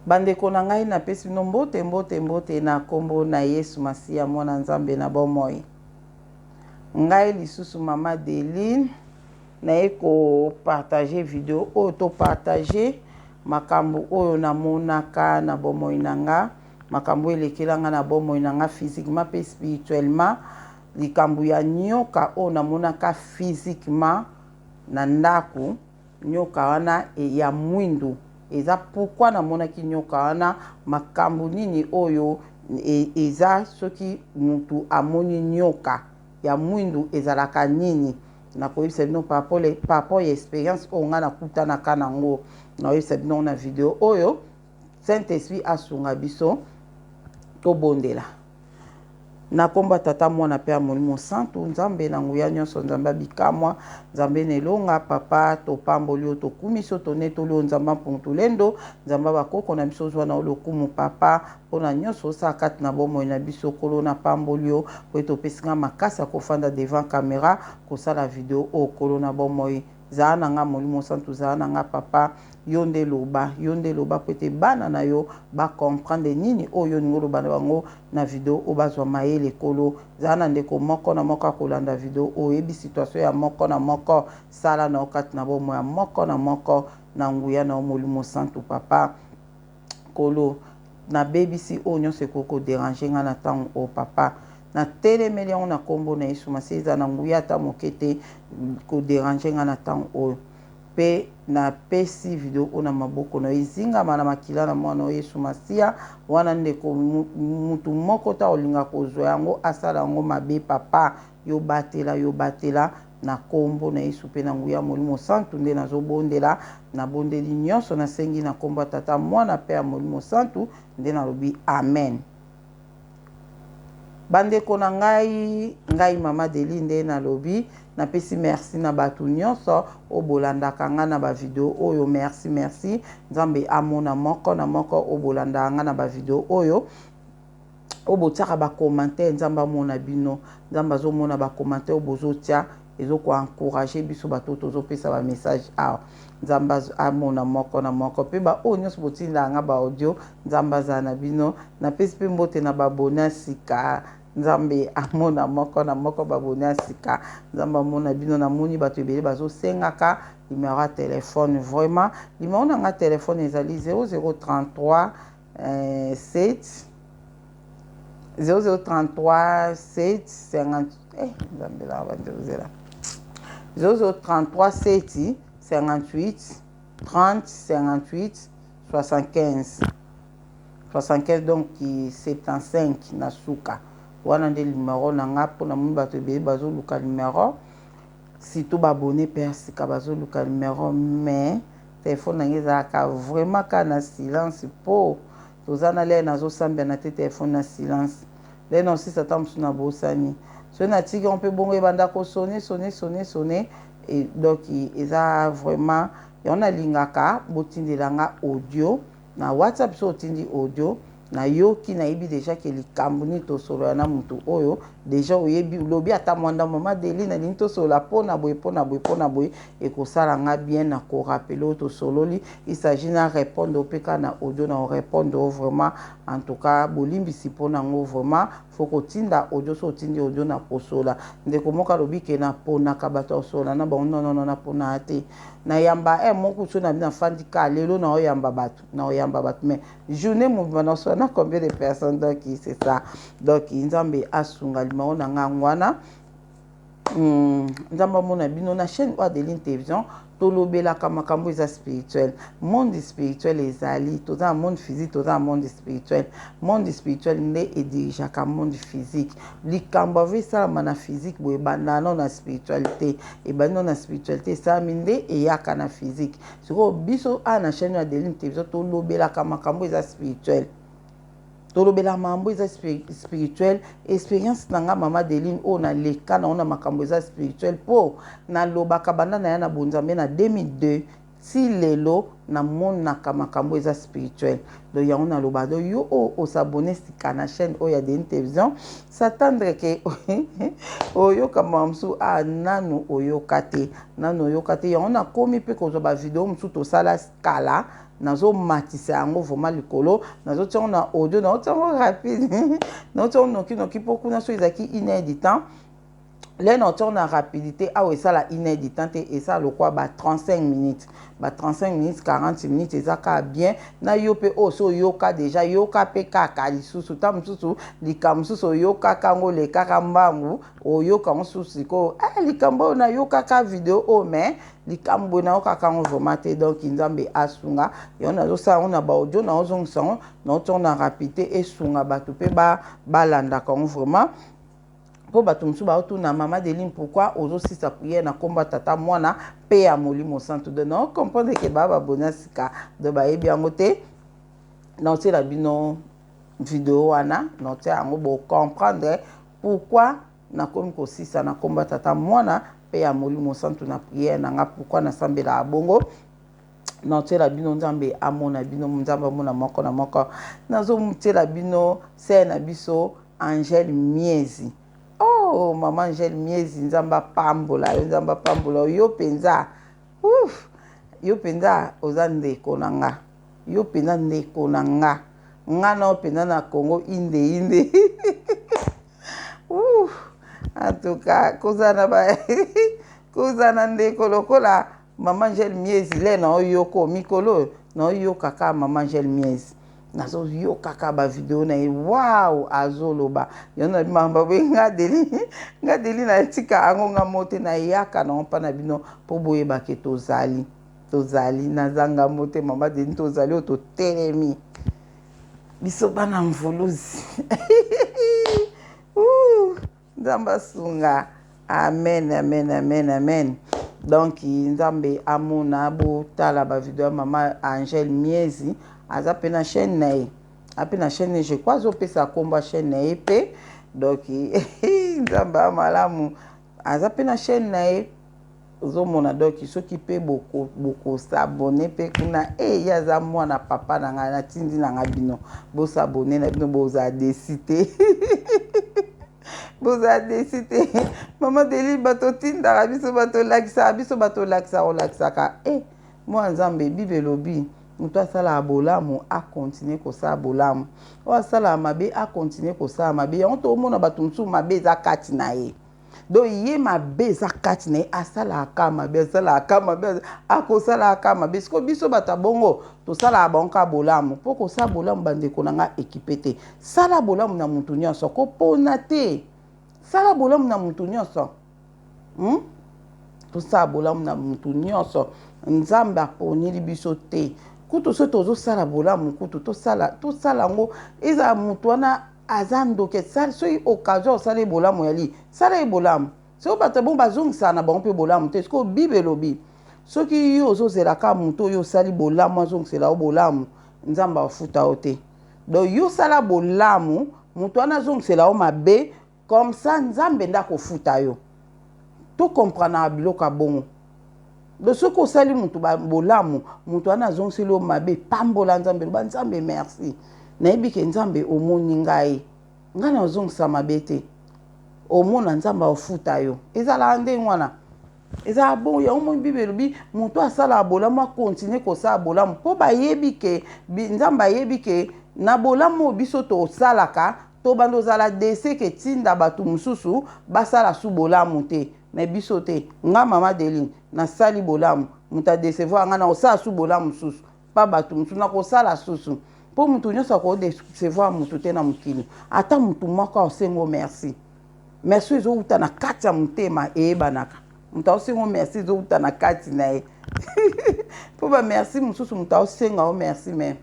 Bandeko na ngai, napesi bino mbote, mbote, mbote na nkombo na Yesu Masiya, Mwana Nzambe na bomoi. Ngai lisusu Mama Deline, naye kopartage video oyo, topartage makambo oyo namonaka na bomoi na nga, makambo oyo elekela nga na bomoi na nga physiquement mpe spirituellement, likambo ya nyoka oyo namonaka physiquement na ndako. Nyoka wana ya mwindu eza pourquoi namonaki nyoka wana, makambo nini oyo eza soki mutu amoni nyoka ya mwindu ezalaka nini? Nakoyebisa bino par rapport ya experience oyo ngai nakutanaka nango, nakoyebisa bino na video oyo. Saint Esprit asunga biso, tobondela. Na kombo ya Tata, Mwana pe ya Molimo Santu, Nzambe na nguya nyonso, Nzambe ya bikamwa, Nzambe na elonga, Papa, topamboli yo, tokumisi yo, tonetoli yo, Nzambe ya Mpungu-Tulendo, Nzambe ya bakoko na biso, zwa na yo lokumu, Papa, mpo na nyonso osala kati na bomoi na biso. Nkolo, napamboli yo mpo ete opesi nga makasi ya kofanda devant camera kosala video oyo. Nkolo na bomoi, Zala na nga, Molimo Santu, zala na nga, Papa. Yo nde loba, yo nde loba mpo ete bana na yo ba comprendre nini oyo olingi oloba na bango na video oyo, bazwa mayele. Nkolo, zala na ndeko moko na moko akolanda video oyo. Oyebi situation ya moko na moko, sala na yo kati na bomoi ya moko na moko na nguya na yo, Molimo Santu, Papa. Nkolo, nabebisi oyo nyonso ekoki koderanger ngai na ntango oyo, Papa. Natelemeli yango na nkombo na Yesu Masiya. Ezala na nguya ata moke te koderanger ngai na ntango oyo. Mpe napesi video oyo na maboko na yo, ezingama na makila na mwana oyo Yesu Masiya. Wana ndeko mutu moko ta olinga kozwa yango asala yango mabe, Papa, yo batela, yo batela na nkombo na Yesu mpe na nguya Molimo Santu nde nazobondela. Nabondeli nyonso nasengi na nkombo ya Tata, Mwana mpe ya Molimo Santu nde nalobi amen. Bandeko na ngai, ngai Mama Deli nde nalobi, napesi merci na bato nyonso oyo bolandaka ngai na bavideo oyo. Merci, merci. Nzambe amona moko na moko oyo bolandaka ngai na bavideo oyo, oyo botiaka bacommentaire. Nzambe amona bino. Nzambe azomona bacommentaire oyo bozotia, ezoko encourager biso bato oyo tozopesa bamessage awa. Nzambe amona moko na moko, mpe baoyo nyonso botindaka nga baaudio, Nzambe azala na bino. Napesi mpe mbote na babone ya sika. Nzambe amona moko na moko babone ya sika, Nzambe amona bino. Namoni bato ebele bazosengaka numero ya telefone. Vraiment, numero na nga telefone ezali 0033 7 0033 7 50, nzambe nanga, banzela 0033 7 58 30 58 75 75, donc 75 na suka. Wana nde numero na nga, mpona moni bato ebele bazoluka numero, surtout baabonné mpe ya sika bazoluka numero. Mais telefone na ngai ezalaka vraiment kaka na silence, mpo toza na lere nazosambela te, telefone na silence. Lere na osisa ata mosusu nabosani, soki natiki yango mpe bongo ebanda kosonner, sonner, sonner, sonner. Donc eza vraiment yango nalingaka botindela nga audio na WhatsApp. So otindi audio, nayoki, nayebi déjà ke likambo nini tosolola na motu oyo. Déjà oyebi, olobi ata mwanda: "Mama Deli, nalingi tosolola mpona boye, mpona boye, mpona boye." Ekosala nga bien na korappeler oyo tosololi. Il s'agit na répondre mpe kaka na audio, na orépondre oyo. Vraiment, en tout cas, bolimbisi mpona yango. Vraiment, faut kotinda audio. So otindi audio na kosola, ndeko moko alobi ke naponaka bato ya kosola na bango. Nonono, naponaka te. Nayamba e moko so na nafandi ka lelo, naoyamba bato, naoyamba bato, mais journée mobima nasola na combien de personnes? Donc c'est ça. Donc Nzambe asunga. Limao na ngango wana. Nzambe amona bino. Na chaîne oyo Adeline Télévision, tolobelaka makambo eza spirituel. Monde spirituel ezali, toza na monde physique, toza na monde spirituel. Monde spirituel nde edirigeaka monde physique. Likambo avo esalama na physique boye, ebanda nano na spiritualité. Ebandi nano na spiritualité, esalami nde eyaka na physique. Sikoyo biso awa na chaîne oyo Adeline Télévision, tolobelaka makambo eza spirituel, tolobela makambo eza spirituel. Expérience na nga, Mama Deline, oyo naleka nango na makambo eza spirituel, mpo nalobaka banda na ya na bonzambe na 2002 ti lelo, namonaka makambo eza spirituel. Donc yango naloba. Donc yo oyo os'abonner sika na chaîne oyo ya Deni Télévision, s'attendre ke oyoka makambo mosusu a nanu oyoka te, nanu oyoka te. Yango nakomi mpe kozwa bavideo mosusu tosala kala. Nazomatisa yango vraiment likolo, nazotia yango na audio, nazotia yango rapide, nazotia yango noki noki, mpo kuna so ezalaki une heure du temps, le na otia na rapidité awa esala une heure du temps te, esala lokwa ba 35 minutes, ba 35 minutes, 40 minutes, eza kaka bien. Na yo mpe oyo so oyoka déjà, yoka mpe kaka lisusu. Ta mosusu likambo mosusu oyokaka yango, olekaka mbangu, oyoka yango susu sikoyo. Eh, likambo oyo nayokaka video oyo, mais likambo boye nayokaka yango vraiment te. Donc Nzambe asunga yango, nazosala yango na baaudio, naozongisa yango, naotia yango na rapidité, esunga bato mpe balandaka yango vraiment. Mpo bato mosusu baotuna: "Mama Deline, pourquoi ozosisa prière na nkombo ya Tata, Mwana mpe ya Molimo Santu?" Donc naocomprendre ke baa babona sika, donc bayebi yango te. Naotiela bino video wana, naotia yango, bocomprendre pourquoi nakomi kosisa na nkombo ya Tata, Mwana mpe ya Molimo Santu na prière na nga, pourquoi nasambelaka bongo. Naotiela bino, Nzambe amona bino, Nzambe amona moko na moko. Nazotiela bino sœur na biso Angele Miezi. Oh, mama Angele Miezi, Nzambe apambola yo, Nzambe apambola yo. Yo mpenza, uf, yo mpenza oza ndeko na nga, yo mpenza ndeko na nga, nga na yo mpenza na Congo inde inde. Ouf, en tout cas kozala na kozala na ndeko lokola mama Angele Miezi, le na oyoka mikolo oyo, naoyoka kaka mama Angele Miezi, nazoyoka bavideo na ye, wow, azoloba yango na bimamba boye. Nga Deli, nga Deli natika yango nga mo te, nayaka nango mpa na bino mpo boyebake tozali, tozali, nazanga mo te. Mama Deli, tozali oyo, totelemi biso bana mvuluzi. Nzambe asunga, amen, amen, amen, amen. Donc Nzambe amona. Botala bavideo ya mama Angele Miezi, aza mpe na chaîne na ye, ape na chaîne, je crois azopesa nkombo ya chaîne na ye mpe. Donc Nzambe ya malamu, aza mpe na chaîne na ye, ozomona. Donc soki mpe bokos'abonner mpe kuna e, ye aza mwana papa na ngai, natindi na ngai bino bos'abonner na bino, bozala déçus te, bozala déçus te. Mama Deli, bato otindaka biso, bato olakisaka biso, bato olakisaka, olakisaka e mwana Nzambe. Bible elobi: moto asalaka bolamu acontinuer kosala bolamu, oyo asalaka mabe acontinuer kosala mabe. Yango toomona bato mosusu, mabe eza kati na ye. Donc ye mabe eza kati na ye, asalaka mabe, asalaka mabe, akosalaka mabe. Sikoyo biso bato ya bongo tosalaka bango kaka bolamu, mpo kosala bolamu, bandeko na nga, ekipe te. Sala bolamu na motu nyonso, kopona te, sala bolamu na motu nyonso, Tosala bolamu na motu nyonso, Nzambe aponeli biso te. Kutu so tozosala bolamu, kutu tosala, tosala yango, ezala motu wana aza ndoki, soki occasion osala ye bolamu, yali sala ye bolamu. Soki bato bongo bazongisaka na bango mpe bolamu te. Sikoyo Bible elobi: soki yo ozozelaka motu oyo osali bolamu azongisela yo bolamu, Nzambe afuta yo te. Donc yo osala bolamu, moto wana azongisela yo mabe, comme ça Nzambe nde akofuta yo. Tocomprendre biloko ya bongo. Donc soki osali motu bolamu, moto wana azongiseli yo mabe, pambola Nzambe, loba: "Nzambe, merci, nayebi ke Nzambe omoni ngai, ngai nazongisa mabe te." Omona Nzambe aofuta yo. Ezalaka ndenge wana, ezala bon. Yango moi Bible elobi: moto asalaka bolamu acontinuer kosala bolamu, mpo bayebi ke Nzambe ayebi ke na bolamu oyo biso tosalaka, tobanda ozala déçus ke tinda bato mosusu basala su bolamu te. Me biso te. Nga mama Deline nasali bolamu, moto adécevoir nga, na kosala su bolamu mosusu mpa bato mosusu, na kosala susu, mpo motu nyonso akodécevoir motu te na mokili. Ata motu moko aosengo merci, merci ezowuta na kati ya motema, eyebanaka. Moto aosengo merci ezowuta na kati na ye, mpo bamerci mosusu, moto aosenga o merci, mais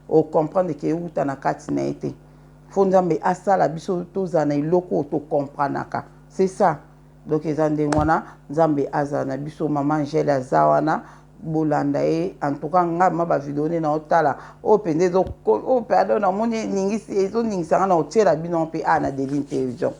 ocomprendre ke ewuta na kati na ye te. Fo Nzambe asala biso tozala na eloko oyo tocomprenaka, c'est ça. Donc eza ndenge wana, Nzambe azala na biso. Mama Angele aza wana, bolanda ye. En tout cas ngai ma bavideo nde naotala oyo mpenza, oyo pardon, namoni eningisi, ezoningisanga na kotiela bino mpe a na Deline Télévision,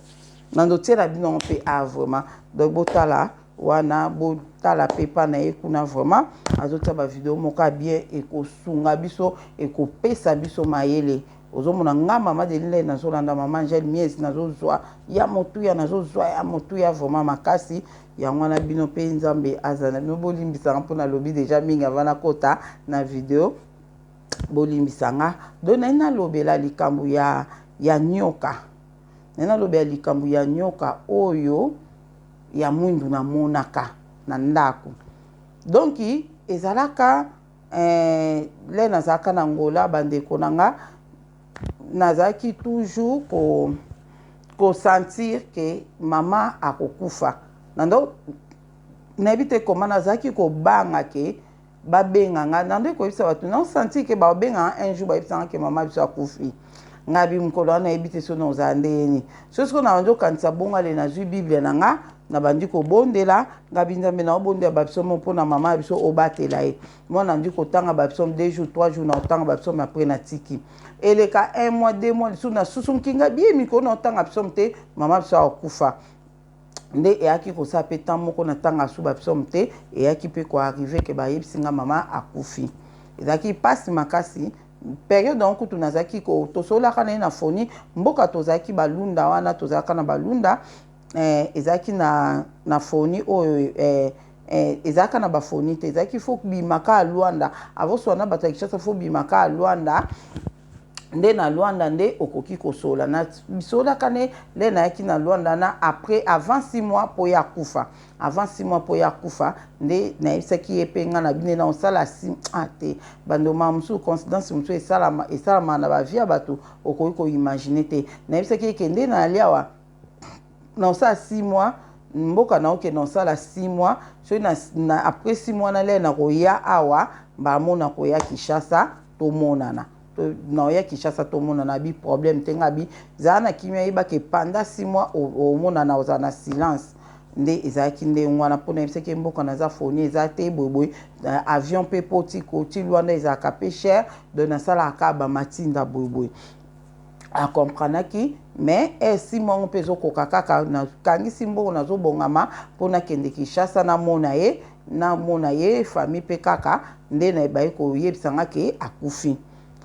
na ndotiela bino mpe a vraiment. Donc botala wana, botala mpe mpa na ye kuna, vraiment azotia bavideo moko ya bien, ekosunga biso, ekopesa biso mayele. Ozomona nga mama Deline nazolanda mama Angele Miezi, nazozwa ya motuya, nazozwa ya motuya vraiment makasi. Yango wana bino mpe Nzambe azala na bino. Bolimbisaka mpo nalobi déjà mingi avant nakota na video. Bolimbisa nga. Donc naye nalobela likambo ya, ya nyoka. Naye nalobela likambo ya nyoka oyo ya mwindu namonaka na ndako. Donc ezalaka eh, le nazalaka na Angola, bandeko na nga, nazalaki toujours ko kosentir ke mama akokufa. Nando nayebi te koma nazalaki kobanga ke babenga nga. Nando koyebisa bato, naosentir ke babenga nga un jour, bayebisa nga ke mama biso akufi. Ngai bi mokolo wana nayebi te so naozala ndenge nini. So sikoyo nabandi kokanisa bongo, ale nazwi Bible na nga, nabandi kobondela. Ngai bi Nzambe, naobondela bapsaume mpona mama ya biso, obatela ye. Mwana nandi kotanga bapsaume 2 jours, 3 jours, na otanga bapsaume, après natiki. Eleka un mois, 2 mois, lisusu nasusu ngai bie mikolo na otanga psaume te, mama biso akokufa. Nde eyaki kosala mpe temps moko natanga su bapsaume te. Eyaki mpe koarriver ke bayebisi nga mama akufi. Ezalaki mpasi makasi période yango. Kutu nazalaki tosololaka na ye na foni. Mboka tozalaki balunda wana, tozalaka na balunda ezalaki na foni oyo ezalaka na bafoni te. Ezalaki faut bimaka ya Lwanda avosola na bato ya Kinshasa, faut bimaka ya Lwanda. Nde na Lwanda nde okoki kosola na bisolaka ne. Nde nayaki na Lwanda na après, avant 6 mois mpo ya kufa, avant 6 mois mpo ya kufa, nde nayebisaki ye mpe nga na bino na osala si ah te. Bandoma mosusu, coïncidence mosusu esalama, esalama na bavie ya bato, okoki koimaginer te. Nayebisaki ye ke nde nayali awa na osala 6 mois, mboka naokende osala 6 mois. Soki na après 6 mois nalia, nakoya awa mbamo, nakoya Kinshasa tomonana, naoya Kinshasa tomonana. Bi problème te. Nga bi zala na kimia, yebaka pendant 6 mois omonana, ozala na silence. Nde ezalaki ndenge wana mpona yebisaki mboka naza foni eza te boyeboye, avion mpe po ti koti Lwanda ezalaka mpe cher, donc nasalaka bamatinda boyeboye. Akomprenaki. Mais esi mwango mpe ezokoka kaka, nakangisi mbongo, nazobongama mpo nakende Kinshasa, namona ye, namona ye famille mpe kaka. Nde nayebaye koyebisanga ke akufi,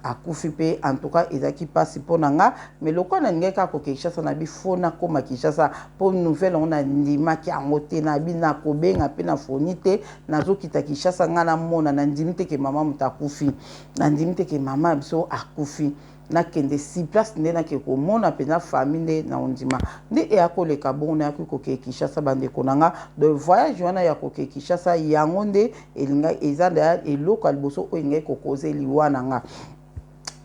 akufi mpe. En tout cas ezalaki mpasi mpo na nga, mais lokola nalingaki kaka kokende Kinshasa, na bi faut nakóma Kinshasa mpo nouvelle yango nandimaki yango te. Nabi nakobenga mpe na foni te, nazokita Kinshasa, ngai namona. Nandimi te ke mama moto akufi, nandimi te ke mama biso akufi. Nakende sur place nde nake komona mpenza famille, nde na ondima. Nde eya koleka bongo, nayaki kokee Kinshasa, bandeko na nga. Donc voyage wana ya kokee Kinshasa, yango nde elingai eza eloko ya liboso oyo elingaki kokoze liwa na nga.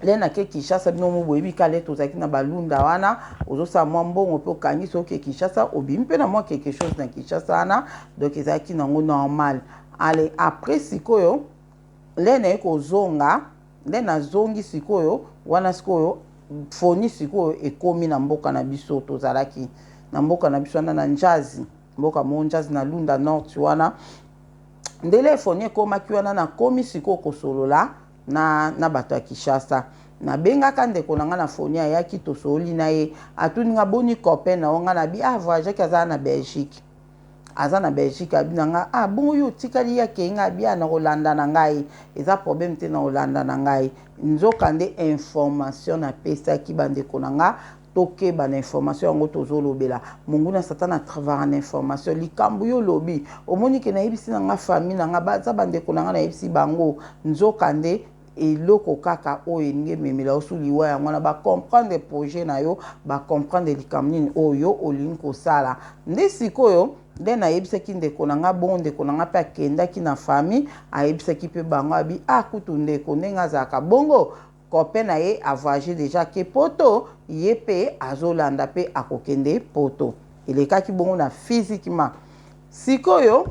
Le nake Kinshasa, bino mo boyebi kale tozalaki na balunda wana, ozosala mwa mbongo mpe okangisi, oke Kinshasa, obimi mpe na mwa quelque chose na Kinshasa wana. Donc ezalaki nango normal. Ale après sikoyo nde naye kozonga, nde nazongi sikoyo wana. Sikoyo foni sikoyo ekómi na mboka na biso. Tozalaki na mboka na biso wana na Njazi, mboka mo Njazi na Lunda North wana. Ndele foni ekómaki wana, nakomi sikoyo kosolola na bato ya Kinshasa. Nabengaka ndeko na nga na foni, ayaki, tosoli na ye, atuni nga: "Boni copain na yo?" Nga na bi: "Ah, voyageaki, aza na Belgique, aza na Belgique." Abi na nga: "Ah bongo, yo otikali, ye akei?" Nga abi: "Ah, na kolanda na ngai, eza problème te, na kolanda na ngai." Nzoka nde information napesaki, bandeko na nga, tokeba na information yango tozolobela. Monguna Satana atravara na information. Likambo yo olobi, omoni ke nayebisi na nga famille na nga, baza bandeko na nga, nayebisi bango, nzoka nde eloko kaka oyo elingi ememela yo su liwa yango wana. Bacomprendre projet na yo, bacomprendre likambo nini oyo olingi kosala. Nde sikoyo nde nayebisaki ndeko na nga bongo. Ndeko na nga mpe akendaki na famille, ayebisaki mpe bango. Abi: "Ah, kutu ndeko ndenge azalaka bongo, copain na ye avoyage déjà ke Poto, ye mpe azolanda mpe akokende Poto." Elekaki bongo na physiquement. Sikoyo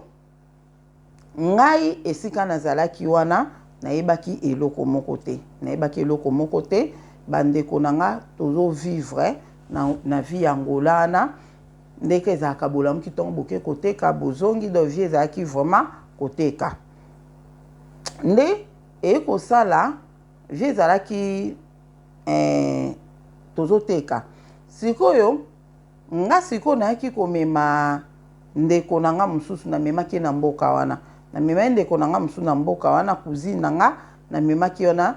ngai esika nazalaki wana, nayebaki eloko moko te, nayebaki eloko moko te. Bandeko na nga, tozovivre na vie ya Angola wana ndenge ezalaka, bolamuki ntongo, boke koteka, bozongi. Donc vie ezalaki vraiment koteka nde eye kosala vie ezalaki tozoteka. Sikoyo nga sikoyo nayaki komema ndeko na nga mosusu, namemaki ye na mboka wana. Namemaki ndeko na nga mosusu na mboka wana, cousine na nga, namemaki wana.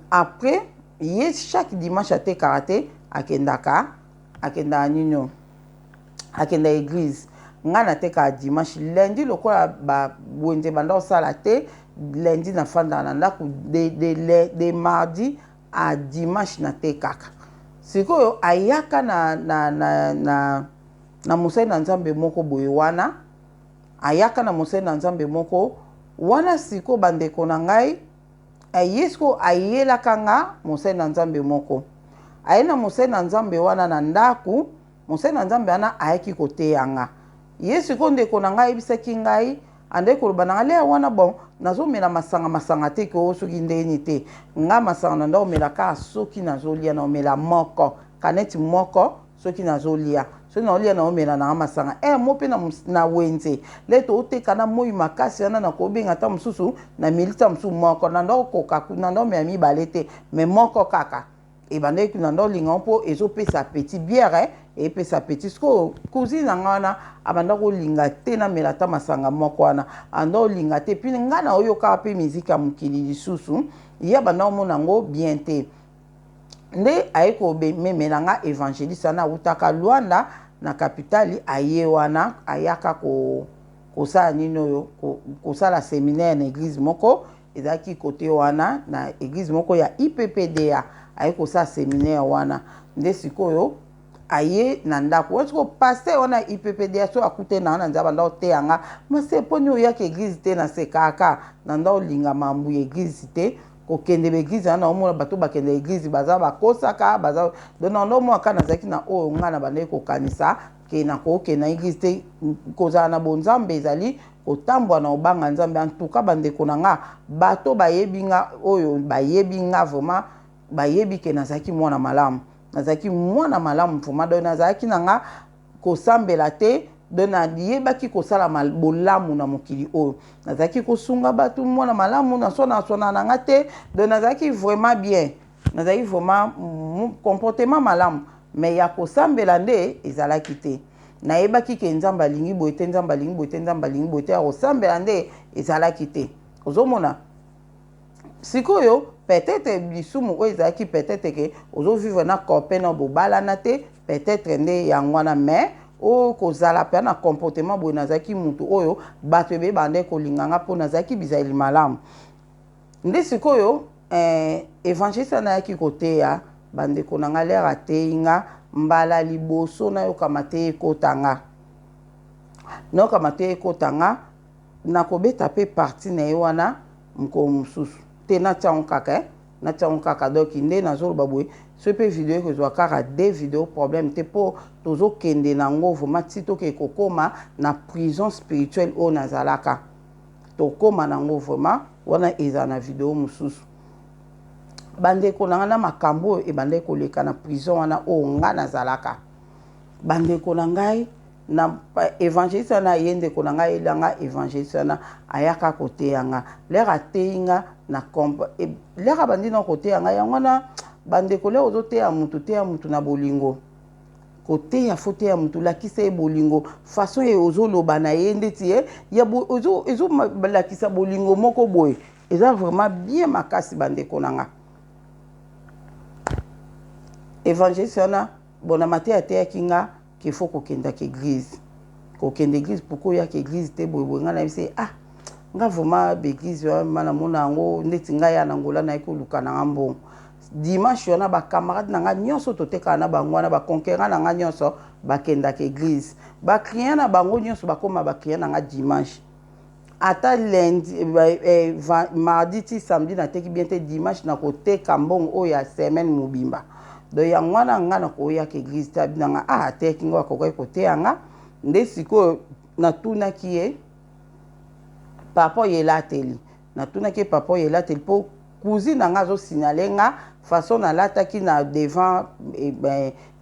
Après ye chaque dimanche atekaka te, akendaka nini, akenda église. Ngai natekaka dimanche, lundi lokola ba wenze banda kosala te, lundi nafandaka na ndako, de mardi à dimanche natekaka. Sikoyo ayaka na mosali na Nzambe moko boye wana, ayaka na mosali na Nzambe moko wana. Sikoyo bandeko na ngai, ye sikoyo ayelaka nga mosali na Nzambe moko, aye na mosali na Nzambe wana na ndako. Mosali na Nzambe wana ayaki koteya nga. Ye sikoyo ndeko na ngai ayebisaki ngai, andaki koloba na ngai lea wana, bon, nazomela masanga masanga te ke soki ndeni te. Nga masanga na nda omela kaka soki nazolia, na omela moko kaneti moko soki nazolia, soki naolia naomela nanga masanga e mo mpe na wenze le tooteka na moi makasi wana, nakobenga ata mosusu na milita mosusu moko na nda okoka na nda omela mibale te, mais moko kaka ebandaki na nda olinga mpo ezopesa appétit, bière epesa appétit. Sikoyo cousine na nga wana abanda kolinga te namela ata masanga moko wana, anda olinga te. Puis nga na oyokaka mpe miziki ya mokili lisusu, ye abanda omona yango bien te. Nde aye komemela nga évangéliste wana awutaka Lwanda na capitale. Aye wana, ayaka kosala nini oyo, kosala séminaire na église moko ezalaki kote wana, na église moko ya IPPDA. Aye kosala séminaire wana. Nde sikoyo aye na ndako wana. Sikoyo pasteur wana IPPDA, so akute na wana, nzambe anda oteya nga mase mponi oyaka église te. Nasekaka na nda olinga mambu ya église te, kokende baéglise wana, omona bato bakende église baza bakosaka baza. Donc na nda omona kaka nazalaki na oyo ngai na bandaki kokanisa ke nakokende na église te. Kozala na bonzambe ezali kotambwa na obanga Nzambe. En tout cas, bandeko na nga, bato bayebi nga, oyo bayebi nga vraiment, bayebi ke nazalaki mwana malamu, nazalaki mwana malamu vraiment. Donc nazalaki na nga kosambela te, donc nayebaki kosala bolamu na mokili oyo, nazalaki kosunga bato, mwana malamu, naswana na nga te. Donc nazalaki vraiment bien, nazalaki vraiment comportement malamu, mais ya kosambela nde ezalaki te. Nayebaki ke Nzambe alingi boye te, Nzambe alingi boye te, Nzambe alingi boye te. Ya kosambela nde ezalaki te. Ozomona sikoyo peut-être lisumu oyo ezalaki, peut-être ke ozovivre na copain na bobalana te, peut-être nde yango wana. Mais oyo kozala mpe na comportement boye, nazalaki mutu oyo bato ebele bande kolinga nga mpo nazalaki bizaleli malamu. Nde sikoyo évangéliste nayaki koteya bandeko na nga, lere ateyi nga mbala liboso, nayokama te ekota nga, nayokama te ekota nga. Nakobeta mpe partie na ye wana mokolo mosusu te, natia yango kaka, eh? Natia yango kaka. Donc nde nazoloba boye, soki mpe video ekozwa kaka de video, problème te, mpo tozokende nango vraiment ti tokee kokóma na prison spirituelle oyo nazalaka. Tokóma nango vraiment wana, ezala na video mosusu. Bandeko na nga, na makambo oyo ebandaki koleka na prison wana oyo nga nazalaka, bandeko na ngai, na évangéliste wana ye, ndeko na ngai elanga évangéliste wana ayaka koteya nga. Lere ateyi nga na lere abandi na koteya nga yango wana. Bandeko, lere ozoteya mutu, teya mutu na bolingo. Koteya, faut teya mutu, lakisa ye bolingo. Façon ye ozoloba na ye ndeti ye ezolakisa bolingo moko boye, eza vraiment bien makasi. Bandeko na nga, évangéliste wana, bon, na mateya ateyaki nga ke faut kokendaka église, kokende église. Pourquoi oyaka église te boyeboye? Ngai nayebisi: "Ah, nga vraiment baéglise wana namona yango ndeti ngai ya na Ngola, naye koluka na nga mbongo dimanche wana. Bacamarade na ngai nyonso totekaka na bango wana, baconquérant na ngai nyonso bakendaka église, baclient na bango nyonso bakóma baclient na ngai dimanche. Ata lundi, mardi ti samedi nateki bien te, dimanche nakoteka mbongo oyo ya semaine mobimba. Donc yango wana nga nakoyaka église te." Abi na nga, ah, ateyaki ngo, akokaki koteya nga. Nde sikoyo natunaki ye par rapport ya elateli, natunaki ye par rapport ya elateli, mpo cousine na nga azosignaler nga façon nalataki na devant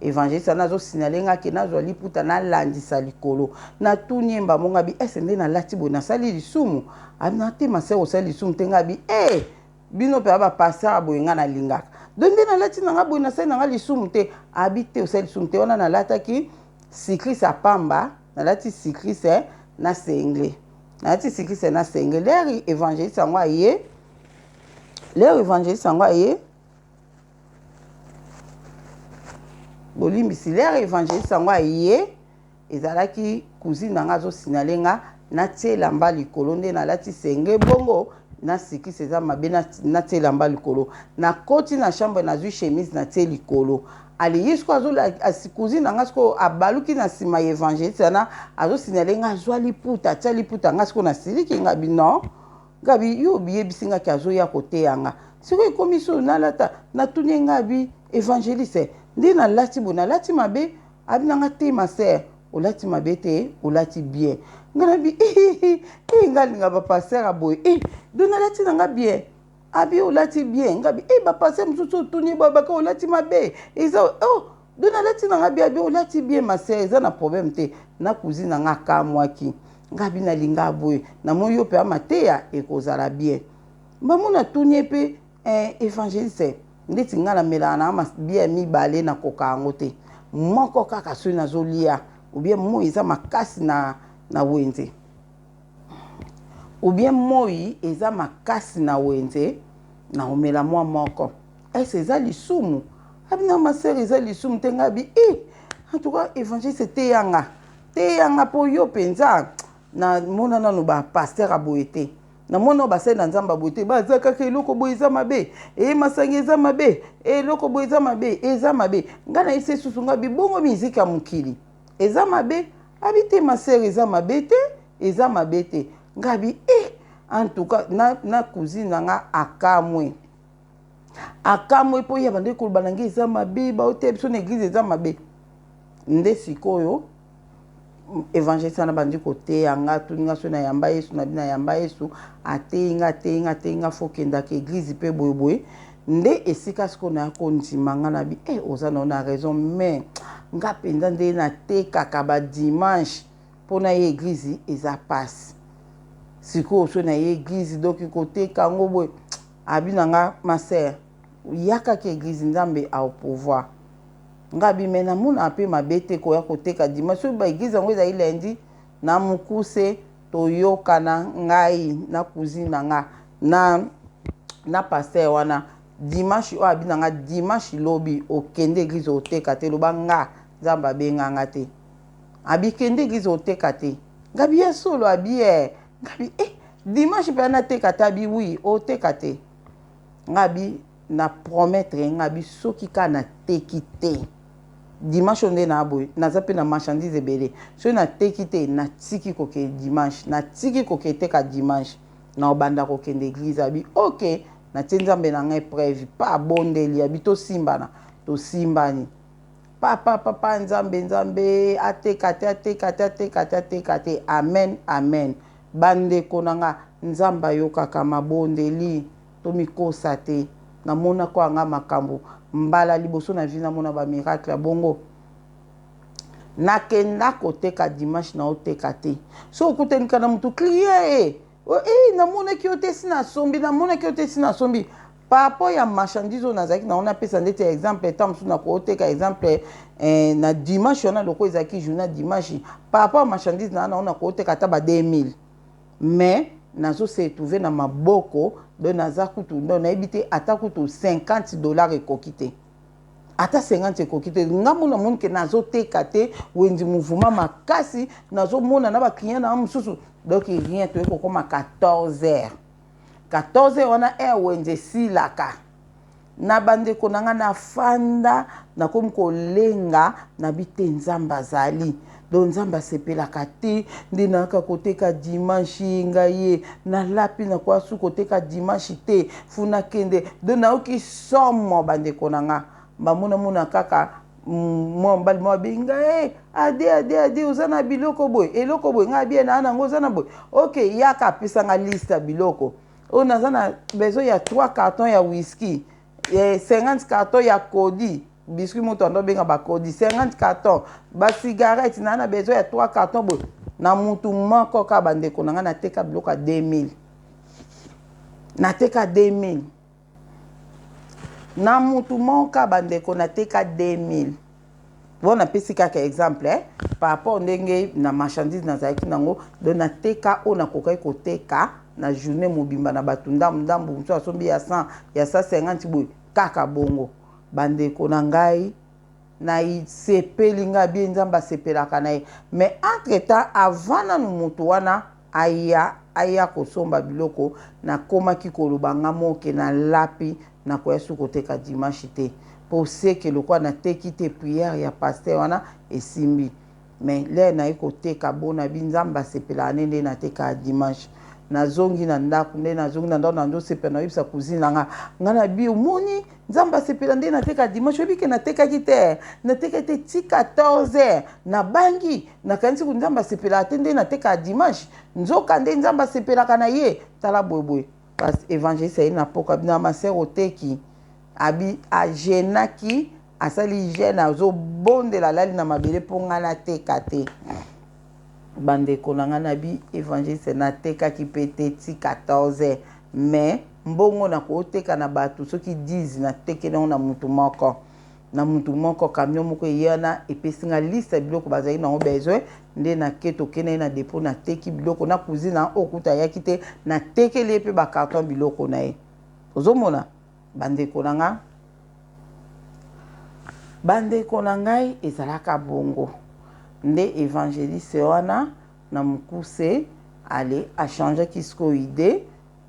évangéliste wana. Azosignaler nga ke nazwa liputa nalandisa likolo. Natuni ye mbamongo, abi: "Ese nde nalati boye, nasali lisumu?" Abi na te: "Ma sœur, osali lisumu te." Nga abi: "E bino mpe bapasteur boye, nga nalingaka. Donc nde nalati na nga boye, nasali na nga lisumu te?" Abi: "Te, osali lisumu te." Wana nalataki cycliste apamba, nalati cycliste na singlet, nalati cycliste na singlet. Lere évangéliste yango aye, lere évangéliste yango aye, bolimbisi, lere évangéliste yango aye, ezalaki Cousine na nga azo signaler nga natie elamba likolo nde nalati singlet bongo na sikisi eza mabe natie elamba likolo. Nakoti na chambre nazui chemise natie likolo. Ale ye sikoyo azo cousine na nga sikoyo abaluki na sima ya evangeliste wana azo signaler nga azua liputa atia liputa nga sikoyo nasiliki nga bi non nga bi yo obiyebisi nga ke azoya koteya nga sikoyo ekomi solo nalata natuni ye nga bi evangeliste nde nalati boye nalati mabe Abi na nga te ma sœur olati mabe te olati bien nga na bi eh nga linga ba pasteur ya boye eh donc nalati na nga bien abi olati bien nga bi eh ba pasteur mosusu otuni ba baka olati mabe eza oh donc nalati na nga bien abi olati bien ma sœur eza na problème te na cousine na nga akamwaki nga bi nalinga boye namoni yo mpe mateya ekozala bien bamona tuni ye mpe Eh evangeliste ndeti nga na melaka na nga bière mibale na koka yango te moko kaka soki nazo lia ou bien moyi eza makasi na na wenze ou bien moyi eza makasi na wenze na komela mwa moko est ce eza lisumu abi na ma sœur eza lisumu te nga bi eh en tout cas evangeliste teya nga teya nga po yo penza na mona nanu ba pasteur ya boye te Na mona oyo basali na nzambe ya boye te baza kaka eloko boye eza mabe e masanga eza mabe eloko boye eza mabe eza mabe ngai nayebisi ye susu ngai bibongo miziki ya mokili eza mabe abi te ma sœur eza mabe te eza mabe te ngai abi eh en tout cas na, na cousine na nga akamwe akamwe mpo ye abandaki koloba na ngai eza mabe baoteya biso na eglise eza mabe nde sikoyo Evangeliste wana abandi koteya nga, atuni nga soki nayamba Yesu, nabi nayamba Yesu, ateyi nga, ateyi nga, ateyi nga, faut okendaka eglise pe boye boye, nde esika sikoyo naya kondima nga nabi eh oza na yo na raison mais nga penza nde natekaka ba dimanche po naya eglise eza pasi, sikoyo soki naye eglise donc koteka yango boye, abi na nga ma sœur yakaka eglise Nzambe au pourvoir. Nga bi mais namonaka pe mabe te koya koteka dimanche soki ba eglise yango ezali lundi na mukuse toyokana ngai na cousine na nga na na pasteur wana dimanche oyo abi na nga dimanche lobi okende eglise oteka te loba nga nzambe abenga nga te abi kende eglise oteka te nga bi ya solo abi eh nga bi eh dimanche pe nateka te abi oui oteka te nga bi Na promettre ye nga bi soki kaka na teki te dimanche oyo nde na boye naza pe na marchandise ebele soki na teki te na tiki kokende dimanche na tiki kokende teka dimanche na obanda kokende eglise abi ok na tie nzambe na nga epreuve pa abondeli abi tosimbana tosimbani papa papa nzambe nzambe ateka te ateka te ateka te ateka te amen amen bandeko na nga nzambe ayokaka mabondeli Tomikosa te. Namona ko ya nga makambu. Mbala liboso na vie namona ba miracle ya bongo. Nakenda koteka dimanche nao teka te. Soki okutani ka na mutu client eh! Eh namonaki yo te si nasombi, namonaki yo te si nasombi. Par rapport ya marchandise oyo nazalaki nango napesa ndeti ya exemple tango mosusu nakoteka exemple eh, na dimanche wana lokola ezalaki journée ya dimanche par rapport ya marchandise na nango nakoteka ata ba 2000. Mais nazo se retrouver na maboko donc naza kutu donc nayebi te ata kutu 50 dollars ekoki te ata 50 ekoki te nga mona moni ke nazoteka te wenzi mouvement makasi nazomona na baclient na mosusu donc rien toyei kokoma 14 heures 14 heures wana heure wenze esilaka Na ba ndeko na nga na fanda nakomi kolenga na bi te nzambe azali donc nzambe asepelaka te nde nayaka koteka dimanche ngai ye nalapi nakoya su koteka dimanche te fu nakende donc nayoki somo bandeko na nga bamona mona kaka mwa mobali moko abengi ngai eh, ade ade ade oza na biloko boye eloko boye ngai abie naa nango oza na boye ok yaka apesa nga liste ya biloko Oyo naza na besoin ya 3 cartons ya whisky, 50 cartons ya kodi, biscuit moto ando benga ba kodi, 50 cartons, ba cigarettes na na besoin ya 3 cartons boye. Na mutu moko ka ba ndeko na nga nateka biloko ya 2000. Nateka 2000. Na mutu moko ka ba ndeko nateka 2000. Bon napesi kaka exemple eh, par rapport ndenge na marchandise nazalaki nango donc nateka oyo nakokaki koteka na journée mobimba na bato ndambu ndambu mosusu asombi ya 100 ya 150 boye kaka bongo bandeko na ngai. Nasepeli nga bien, Nzambe asepelaka na ye. Mais entre temps, avant nanu moto wana aya kosomba biloko, nakomaki koloba nga moke, nalapi nakoya su koteka dimanche te, mpo seke lokola nateki te, prière ya pasteur wana esimbi. Mais l'heure naye koteka, bona bi Nzambe asepelaka ne nde natekaka dimanche. Nazongi na ndako, nde nazongi na ndako, nazosepela, nayebisa cousine na nga, nga na bi: "Omoni, Nzambe asepela nde nateka dimanche. Oyebi ke natekaki te, natekaki te ti 14 heures. Nabangi, nakanisi ku Nzambe asepelaka te nde natekaka dimanche, nzoka nde Nzambe asepelaka na ye. Tala boyeboye." Évangéliste aye na poko, abi na: "Ma sœur, oteki?" Abi agenaki, asali jeûne, azobondela, alali na mabele mpo ngai nateka te. Bandeko na ngai, na bi évangéliste, natekaki mpe te ti 14 heures, mais mbongo nakoteka na bato soki 10, natekeli yango na mutu moko, na mutu moko. Camion moko eye wana, epesi nga liste ya biloko bazali nango besoin, nde nake, tokende ye na dépôt, nateki biloko na cousine oyo kuta ayaki te, natekeli ye mpe bacarton biloko na ye. Ozomona, bandeko na nga, bandeko na ngai, ezalaka bongo nde. Évangéliste wana, na mokuse, ale achangeaki sikoyo idée.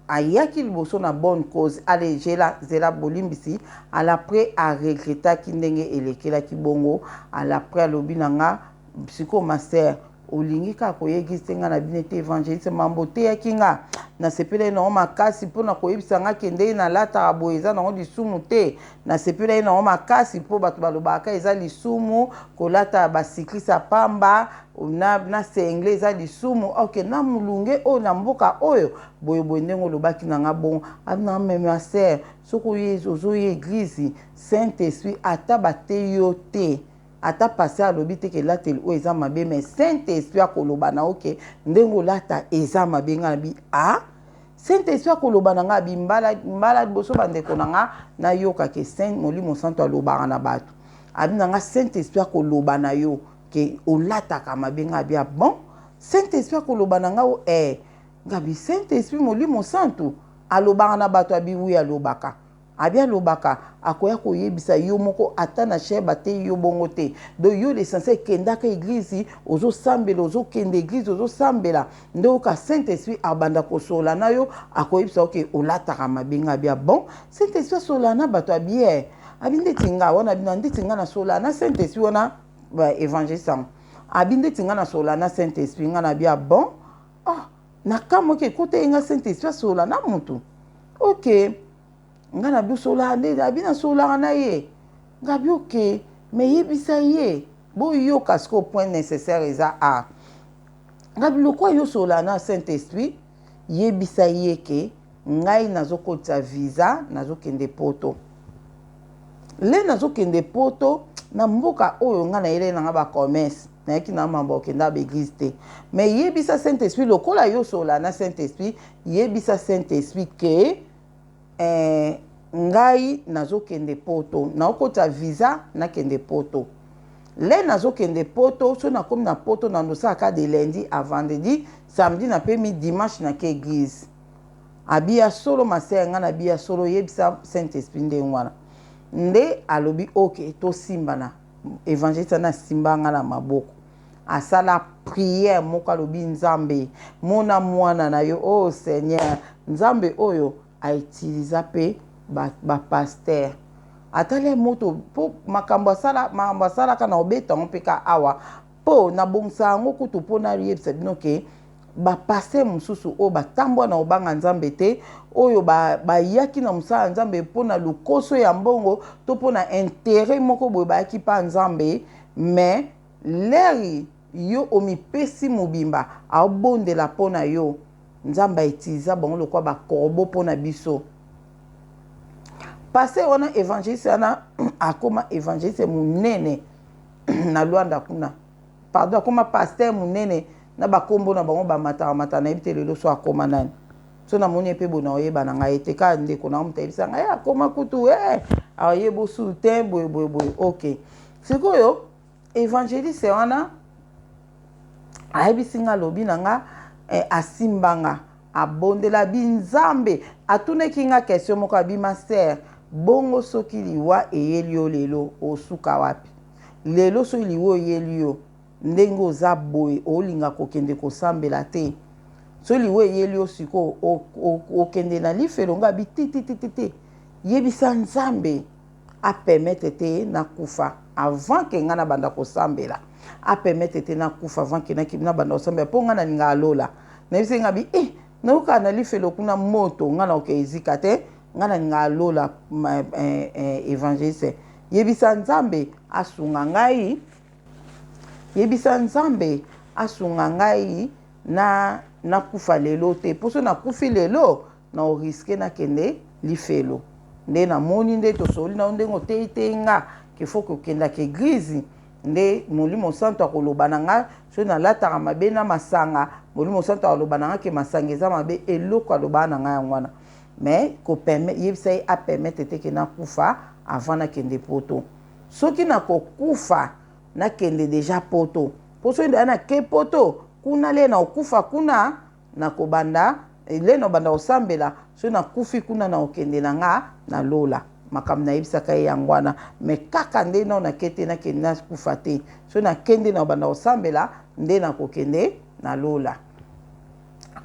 Ayaki liboso na bonne cause, ale zela zela, bolimbisi. Alaprès aregretaki ndenge elekelaki bongo. Alaprès alobi na nga: "Sikoyo, ma sœur, olingi kaka koyebisa nga na bino ete évangéliste mambo oteyaki nga, nasepelaki nango makasi mpona koyebisa nga ke ndenge nalataka boye eza nango lisumu te. Nasepelaki nango makasi mpo bato balobaka eza lisumu kolata bacycliste ya pamba na singlet, eza lisumu. Ok, na molunge oyo na mboka oyo boyeboye, ndenge olobaki na nga bongo." Abinanga: "Mais ma sœur, soki ozoya église, Saint Esprit, ata bateyi yo te, ata pasteur alobi te ke elateli oyo eza mabe, mais Saint Esprit akoloba na oke ndenge olata eza mabe." Ngai na bi: "A, Saint Esprit akoloba na ngai?" Abi mbala mbala liboso, bandeko na nga, nayoka ke Saint Molimo Santo alobaka na bato. Abi na nga: "Saint Esprit akoloba na yo ke olataka mabe." Ngai abi: "Ah bon, Saint Esprit akoloba na ngai o eh?" Ngabi: "Saint Esprit, Molimo Santo alobaka na bato?" Abi: "Oui, alobaka." Abi alobaka, akoya koyebisa yo moko, ata na chaire bateyi yo bongo te. Donc yo, l'essentiel ekendaka église, ozosambela, ozokende église, ozosambela, nde oyoka Saint Esprit abanda kosola na yo, akoyebisa oke olataka mabe. Nga abi: "Bon, Saint Esprit asola na bato?" Abi: "Eh." Abi ndeti nga wana, abi na ndeti nga nasola na Saint Esprit wana, évangéliste yango abi ndeti nga nasola na Saint Esprit. Nga na abi: "Ah bon." Ah, nakamwaki, ekota ye nga Saint Esprit asola na motu. Ok, nga na biso nde abi nasolaka na ye. Nga bi: "Ok, mais yebisa ye." Boyoka sikoyo, point nécessaire eza a nga biloko oyo osola na Saint Esprit, yebisa ye ke ngai nazokotisa visa, nazokende Poto. Le nazokende Poto na mboka oyo ngai nayeleli nanga bacommerce, nayaki na mambo okenda baéglise te. Mais yebisa Saint Esprit, lokola yo osola na Saint Esprit, yebisa Saint Esprit ke ngai nazokende Poto, naokota visa, nakende Poto. Le nazokende Poto, so nakomi na Poto, nandosalaka de lundi à vendredi, samedi napemi, dimanche nake église. Abi: "Ya solo, ma sœur?" Ngai nabi: "Ya solo, yebisa Saint Esprit ndenge wana." Nde alobi: "Ok, tosimbana." Évangéliste wana asimba nga na maboko, asala prière moko, alobi: "Nzambe, mona mwana na yo. Oh Seigneur Nzambe, oyo autiliza mpe bapasteur ba atali moto mpo makambo asala, makambo asalaka na obeta yango mpe ka awa mpo nabongisa yango kutu mpo nayebisa bino ke bapasteur mosusu oyo batambwa na kobanga Nzambe te, oyo bayaki na mosala ya Nzambe mpo na lokoso ya mbongo to mpo na intérêt moko boye, bayaki mpa Nzambe. Mais l'heure yo omipesi mobimba, aobondela mpo na yo, Nzambe autiliza bango lokola bacorbeau mpo na biso. Pasteur wana, évangéliste wana, akóma évangéliste monene na Lwanda kuna, pardon, akóma pasteur monene na bakombo na bango bamataka mataka, nayebi te lelo so akóma nani. So namoni ye mpe boye, na oyeba na ngai te, kaka ndeko na moto ayebisa ngai akóma kutu ayeba osu te, boye boye boye. Ok, sikoyo évangéliste wana ayebisi nga, alobi na nga, asimba nga, abondela bi Nzambe. Atunaki nga question moko, abi: "Ma sœur, bongo soki liwa eyeli yo lelo, osuka wapi?" Lelo soki liwa eyeli yo, ndenge oza boye olinga kokende kosambela te. Soki liwa eyeli yo sikoyo, okende na lifelo? Nga bi te, te, te, te, te. Yebisa Nzambe apermettre te nakufa avant ke ngai nabanda kosambela, apermettre te nakufa avant ke nabanda kosambela, mpo ngai nalingaka lola. Nayebisi nga bi eh, nayokaka na lifelo kuna moto, ngai nakoke ezika te, ngai nalingaka lola. Évangéliste, yebisa Nzambe asunga ngai, yebisa Nzambe asunga ngai na nakufa lelo te, mpo so nakufi lelo, na orisquer nakende lifelo. Nde namoni nde tosoli na yo, ndenge oteyi te nga ke faut kokendaka église, nde Molimo Santo akoloba na nga soki nalataka mabe na masanga, Molimo Santo akoloba na nga ke masanga eza mabe. Eloko alobaka na ngai yango wana. Mais yebisa ye apermettre te ke nakufa avant nakende Poto. Soki nakokufa, nakende déjà Poto, mpo soki ndaya nake Poto kuna, le nakokufa kuna, nakobanda le nabanda kosambela. Soki nakufi kuna, nakokende na nga na lola. Makambo nayebisaka ye yango wana. Mais kaka nde nao nake te, nakende nakufa te. Soki nakende, nakobanda kosambela, nde nakokende na lola.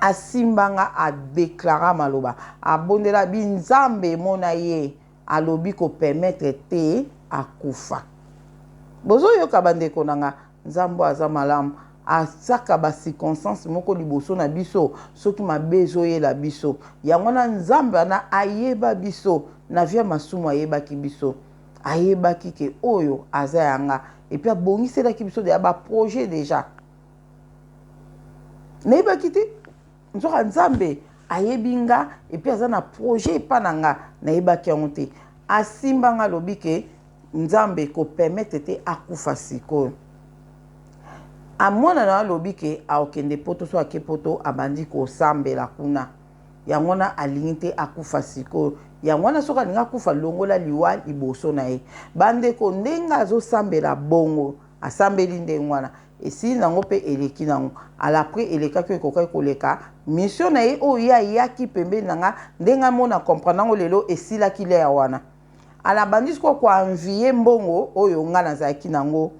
Asimbanga, adéclarer maloba, abondela bi Nzambe emona ye, alobi kopermettre te akufa. Bozoyoka, bandeko na nga, Nzambe aza malamu. Asaka bacirconstance moko liboso na biso soki mabe ezoyela biso. Yango wana Nzambe wana ayeba biso na vie ya masumu, ayebaki biso, ayebaki ke oyo aza yanga, et puis abongiselaki biso deya baprojet déjà. Nayebaki te, nzoka Nzambe ayebi nga et puis aza na projet epa na nga. Nayebaki yango te. Asimba nga, alobi ke Nzambe kopermettre te akufa sikoyo. Amwana na alobi ke akokende Poto. So ake Poto, abandi kosambela kuna. Yango wana alingi te akufa sikoyo. Yango wana soki alingi akufa, longola liwa liboso na ye. Bandeko, ndenge azosambela bongo, asambeli ndenge wana, esili nango mpe eleki nango. Alapres elekaki oyo ekokaki koleka, mission na ye oyo ye ayaki pembeni na nga, ndenge amona comprendre yango lelo, esilaki l'heure wana. Ala bandi sikoyo koenvier mbongo oyo nga nazalaki nango.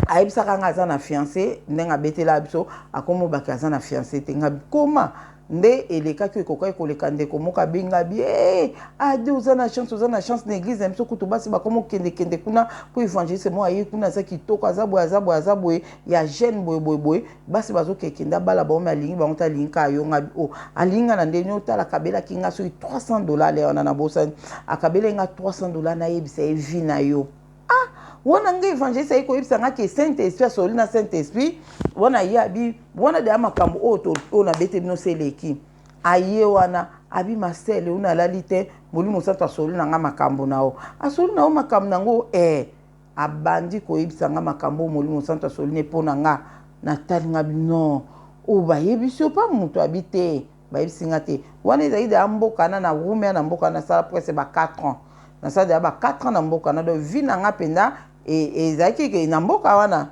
Ayebisaka nga aza na fiancé. Ndenge abetela biso, akomobaki aza na fiancé te. Nga koma nde elekaki oyo ekokaki koleka. Ndeko moko abenga bi hey, ade oza na chance, oza na chance na église na biso kutu basi bakoma okendekende kuna mpo évangéliste moko aye kuna, aza kitoko, aza boye, aza boye, aza boye ya jeune, boye boye boye. Basi bazokekende abala bango, mais alingi bango te, alingi kaka yo. Nga o oh, alingi nga na ndeni otala. Akabelaki nga soki 300 $ le wana, nabosani. Akabelaki nga 300 $, nayebisa ye vie na yo. Ah, wana nga évangéliste aye koyebisa nga ke Saint Esprit asoli na Saint Esprit wana. Ye abi wana deya makambo oyo oyo nabete bino se eleki. Aye wana, abi masele oyo nalali te, Molimo Santo asoli na nga makambo na yo, asoli na yo makambo nango eh. Abandi koyebisa nga makambo oyo Molimo Santo asoli ne mpo na nga. Natali nga bi non, oyo bayebisi yo mpa moto? Abi te, bayebisi nga te. Wana ezali deya mboka na na rumea na mboka. Nasala presque ba 4 ans, nasala deya ba 4 ans na mboka na. Donc vie na nga mpenza ezalaki na mboka wana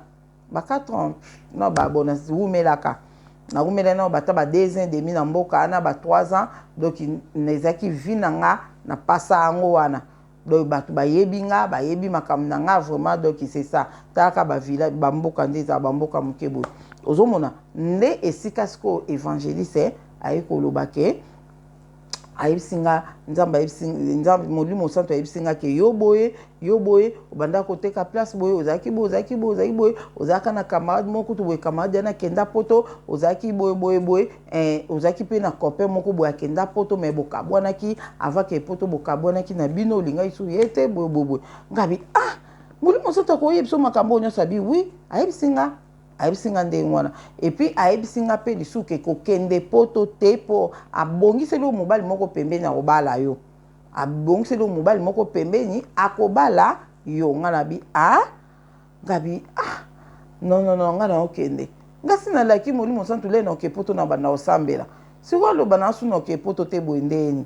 ba 4 ans. No bon, nawumelaka, nawumela nao bata ba 2 ans et demi na mboka wana, ba 3 ans. Donc ezalaki vie na nga, napasa yango wana. Donc bato bayebi nga, bayebi makambo na nga vraiment. Donc c'est ça. Talaka bavilla, bamboka nde ezala bamboka moke boye. Ozomona nde esika sikoyo évangéliste aye koloba ke ayebisi nga Nzambe, ayebisi Nzambe, Molimo Santo ayebisi nga ke yo boye, yo boye, obanda koteka place boye, ozalaki boye, ozalaki boye, ozalaki boye, ozalaka na camarade moko kutu boye, camarade yana akenda Poto, ozalaki boye boye boye eh, ozalaki mpe na copain moko boye akenda Poto, mais bokabwanaki avant ke Poto, bokabwanaki na bino, olingaki su ye te, boye boye boye. Ngabi ah, Molimo Santo akoyebi biso makambo oyo nyonso? Abi oui, ayebisi nga, ayebisi nga ndenge wana. Et puis ayebisi nga mpe lisusu ke kokende Poto te, mpo abongiseli oyo mobali moko pembeni akobala yo, abongiseli oyo mobali moko pembeni akobala yo. Nga na bi ah, ngabi ah non, non, non, nga na okende, nga si nalaki Molimo Santu le na oke Poto na banda kosambela. Sikoyo aloba na asu na oke Poto te, boye ndeni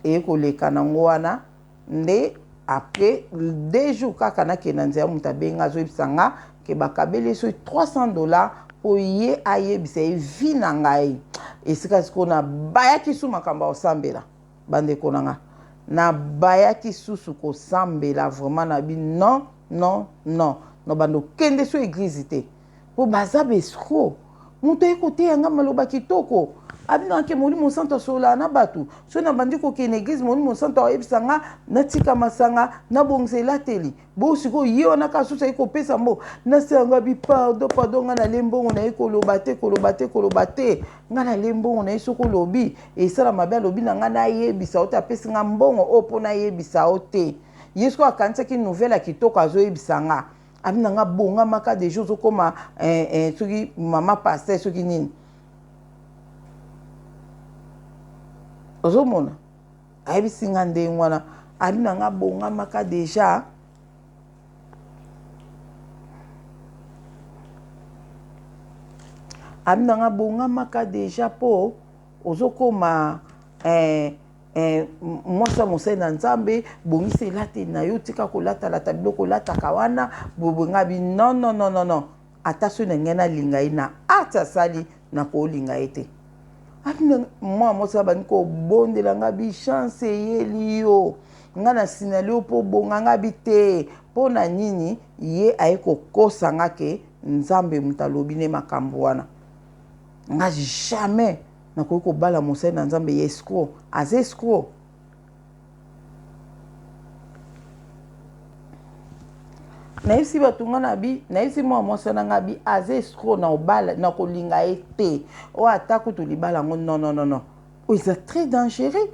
eye koleka nango wana. Nde après 2 jours kaka nakende na nzela, moto abenga, azoyebisa nga ke bakabeli ye soki 300 $ mpo ye ayebisa ye vie na ngai. Esika sikoyo nabayaki su makambo ya kosambela, bandeko na nga, nabayaki susu kosambela vraiment. Na bi non. non non na bando kende so eglise te mpo baza ba escroc. Moto aye koteya nga maloba kitoko, abinaka ke Molimo Santo asololaka na bato. Soki nabandi kokende eglise, Molimo Santo ayebisa nga natika masanga, nabongisa elateli. Bo sikoyo ye wana kaka susu aye kopesa mbo nasanga bi pardon pardon, nga nale mbongo na ye, koloba te, koloba te, koloba te, nga nale mbongo na ye. Soki olobi esala mabe. Alobi na nga nayebisa yo te, apesi nga mbongo oyo mpo nayebisa yo te. Ye sikoyo akanisaki nouvelle ya kitoko azoyebisa nga. Abi na nga bongamaka deja, ozokoma soki mama pasteur soki nini. Ozomona, ayebisi nga ndenge wana. Abi na nga bongamaka deja. Abi na nga bongamaka deja mpo ozokoma mwasi ya mosali na Nzambe, bongisa elateli na yo, tika kolatalata biloko olataka wana boye. Nga bi non, non, non, non, non, ata soki na ngai nalinga ye na art asali, nakolinga ye te. Mwa mwasi abandi kobondela nga bi chance eyeli yo, nga na sinali yo mpo bonga. Nga bi te. Mpo na nini ye aye kokosa nga ke Nzambe moto alobi ne makambo wana? Nga jamais nakoki kobala mosali na Nzambe ya escroc. Aza escroc. Nayebisi bato nga na bi, nayebisi mwa mwasi wana, nga bi aza escroc, na obala na kolinga ye te. Oyo ata kutu libala yango, non, non, non, non, oyo eza très dangereux.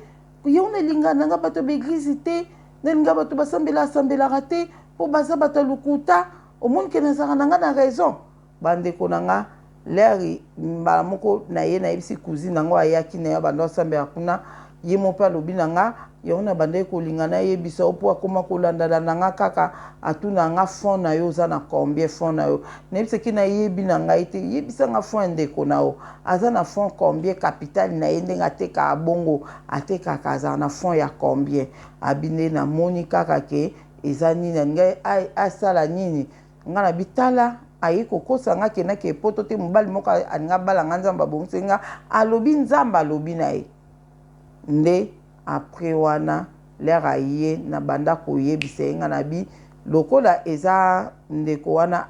Yo nalinga nanga bato ya baeglise te, nalinga bato basambela asambelaka te, mpo baza bato ya lokuta. Omoni ke nazalaka na nga na raison, bandeko na nga. Lere mbala moko na ye nayebisi cousine yango ayaki na ye, bando asambela kuna. Ye mo mpe alobi na nga yango na bandaki kolinga nayebisa yo, mpo akoma kolandalanda nga kaka, atuna nga fond na yo oza na combien, fond na yo. Nayebisaki nayebi na ngai te. Yebisa nga fond ya ndeko na yo, aza na fond combien, capital na ye, ndenge atekaka bongo, atekaka, azala na fond ya combien. Abi nde namoni kaka ke eza nini, alingi asala nini. Nga na bitala aye kokosa nga akendaki epoto te. Mobali moko alingi abala nga, Nzambe abongisi nga, alobi Nzambe alobi na ye nde. Après wana lere aye na banda koyebisa ye, nga na bi lokola eza ndeko wana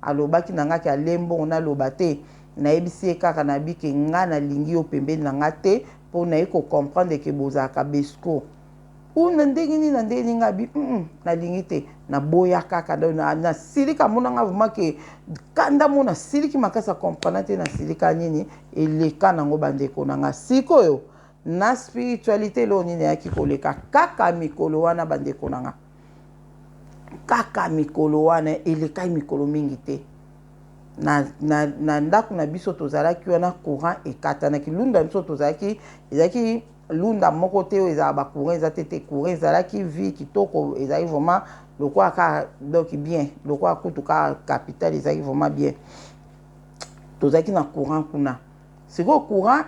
alobaki na nga ke alie mbongo, naloba te. Nayebisi ye kaka na bi ke nga nalingi yo pembeni na nga te, mpo naye kocomprendre ke bozalaka besco u na ndenge nini, na ndenge nini. Nga bi nalingi te, naboya kaka. Nasilika, amonanga vraiment ke kanda mo nasiliki makasi, acomprendre te nasilika nini. Eleka nango, bandeko na nga. Sikoyo na spiritualité, eloko nini eyaki koleka kaka mikolo wana, bandeko na nga? Kaka mikolo wana elekaki, mikolo mingi te, na ndako na biso tozalaki wana, courant ekatanaki. Lunda biso tozalaki, ezalaki lunda moko te oyo ezalaka bacourant eza te te. Courant ezalaki, vie kitoko ezalaki vraiment lokola kaka, donc bien lokola kutu kaka capitale, ezalaki vraiment bien. Tozalaki na courant kuna. Sikoyo courant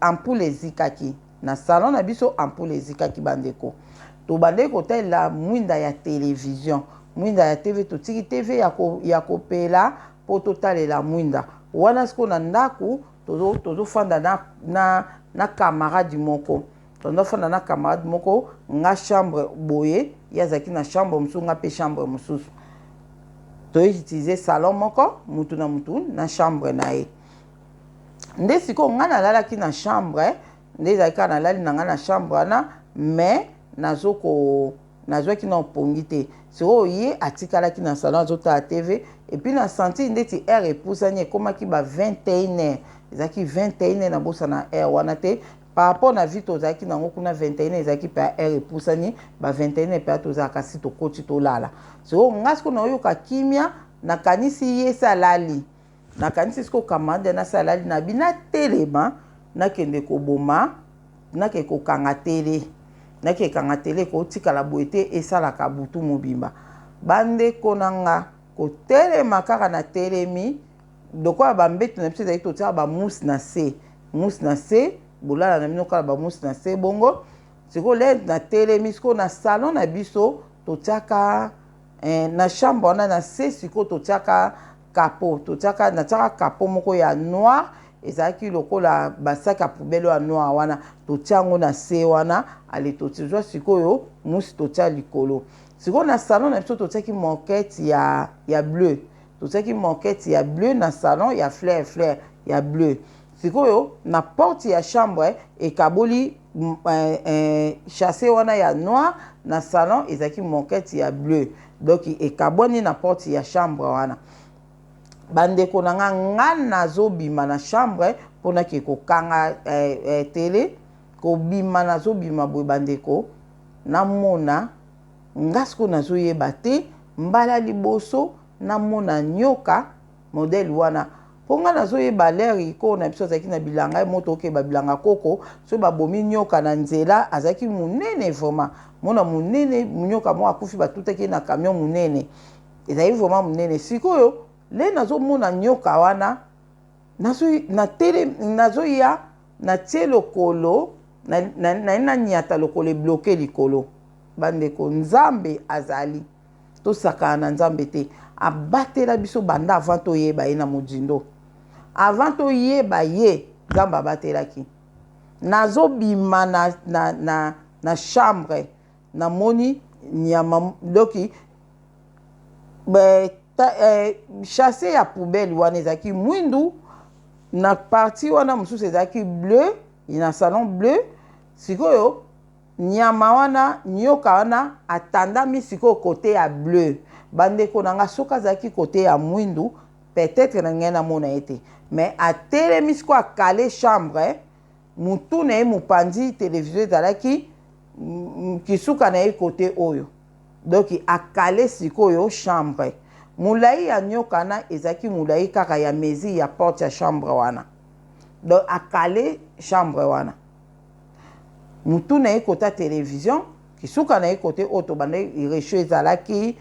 ampoule ezikaki na salon na biso, ampoule ezikaki, bandeko. Tobandaki kotalela mwinda ya télévision, mwinda ya TV. Totiki TV ya kopela mpo totalela mwinda wana. Sikoyo na ndako tozofanda na camarade moko, tozofanda na camarade moko. Nga chambre boye, ye azalaki na chambre mosusu, nga mpe chambre mosusu. Toutiliser salon moko, mutu na mutu na chambre na ye. Nde sikoyo ngai nalalaki na chambre, nde ezalaki kaka nalali na ngai na chambre wana, mais nazoko nazwaki na opongi te. Sikoyo ye atikalaki na salon, azotala TV. Et puis na senti ndeti heure epusani, ekomaki ba 21 heure. Ezalaki 21 heure, nabosana heure wana te par rapport na vie tozalaki nango kuna. 21 heure ezalaki mpe heure epusani, ba 21 heure mpe tozalaka si tokoti tolala. Sikoyo nga sikoyo naoyoka kimia, nakanisi ye se alali. Nakanisi sikoyo camarade nasi alali. Na bi natelema, nakende koboma, nake kokanga tele, nake kanga tele, kotikala boye te, esalaka butu mobimba. Bandeko na nga, kotelema kaka na telemi, lokola bambeto na biso ezalaki totiaka bamousse na se, mousse na se, bolala na bino kaka bamousse na se bongo. Sikoyo le natelemi sikoyo na salon na biso, totiaka na chambre wana na se. Sikoyo totiaka capot, totiaka, natiaka capot moko ya noir. Ezalaki lokola ba sac ya poubelle oyo ya noir wana, totia yango na se wana. Ale, tozwa sikoyo musi, totia likolo. Sikoyo na salon na biso totiaki moquette ya bleu. Totiaki moquette ya bleu na salon, ya fleur fleur ya bleu. Sikoyo na porte ya chambre ekaboli chasse wana ya noir na salon, ezalaki moquette ya bleu, donc ekabwani na porte ya chambre wana. Bandeko na nga, nga nazobima na chambre mpona ke kokanga télé. Kobima, nazobima boye, bandeko, namona nga sikoyo nazoyeba te, mbala liboso namona nyoka modèle wana, mpo nga nazoyeba l'heure koko na biso azalaki na bilanga ye moto okeba bilanga. Koko soki babomi nyoka na nzela, azalaki monene, vraiment mona monene. Nyoka moko akufi, batutaki ye na camion monene, ezalaki vraiment monene. Sikoyo le nazomona nyoka wana, nazoya, natie lokolo, naye naniata lokolo, ebloquer likolo. Bandeko, Nzambe azali, tosakana na Nzambe te. Abatela biso banda avant toyeba ye na modindo. Avant toyeba ye, Nzambe abatelaki. Nazobima na chambre, namoni nyama doki chasse ya poubelle wana ezalaki mwindu, na partie wana mosusu ezalaki bleu, na salon bleu. Sikoyo nyama wana, nyoka wana atandami sikoyo côté ya bleu. Bandeko na nga, soki azalaki côté ya mwindu, peut-être na ngai namona ye te, mais atelemi sikoyo, acaler chambre, mutu na ye mopanzi télévision ezalaki, kisuka na ye côté oyo, donc acaler sikoyo chambre. Molai ya nyoka wana ezalaki molai kaka ya mesure ya porte ya chambre wana, donc acaler chambre wana, mutu na ye kota télévision, kisuka na ye côté oyo tobanda réchaud ezalaki,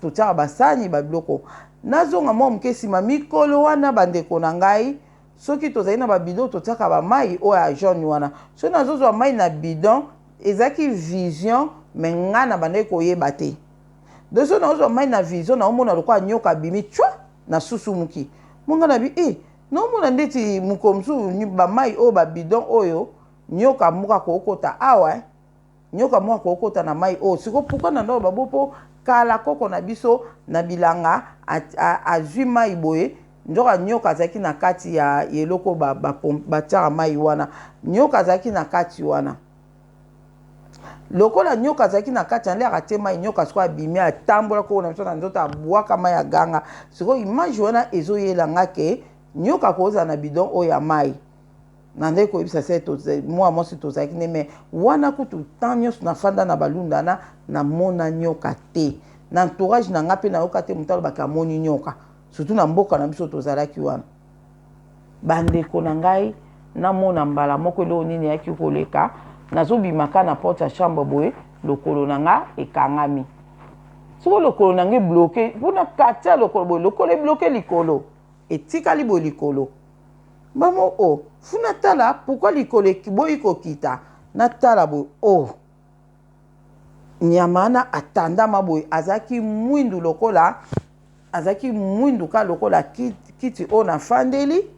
totiaka basani, babiloko. Nazonga mwa moke nsima. Mikolo wana, bandeko na ngai, soki tozali na babidon, totiaka bamai oyo ya jaune wana. Soki nazozwa mai na bidon, ezalaki vision, mais ngai na bandaki koyeba te. Donc soki nazozwa mai na vision, naomona lokola nyoka abimi cwa na susumuki monga na bi e naomona ndeti mokolo mosusu bamai oyo, babidon oyo, nyoka moko akokota awa, nyoka moko akokota na mai oyo. Siko pourquoi na ndako babo? Mpo kala koko na biso na bilanga azwi mai boye, nzoka nyoka azalaki na kati ya eloko batiaka mai wana. Nyoka azalaki na kati wana. Lokola nyoka azalaki na kati, ande akatie mai, nyoka sikoyo abimi, atambola koko na biso na nzoto, abwaka mai, aganga. Sikoyo image wana ezoyelanga ke nyoka kozala na bidon oyo ya mai. Na nde koyebisa se mwa mwasi tozalaki nde, mais wana kutu temps nyonso nafanda na balunda na namona nyoka te. Na entourage na nga mpe nayoka te moto alobaki amoni nyoka, surtout na mboka na biso tozalaki wana. Bandeko na ngai, namona mbala moko eloko nini eyaki koleka. Nazobimaka na porte ya chambre boye, lokolo na nga ekangami. Soko lokolo na nga ebloquer mpona kati ya lokolo boye, lokolo ebloquer likolo, etikali boye likolo. Bamo o fu natala pourquoi likolo boyi kokita. Natala boye, o oh. Nyama wana atandama boye, azalaki mwindu lokola, azalaki mwindu ka lokola kiti oyo nafandeli.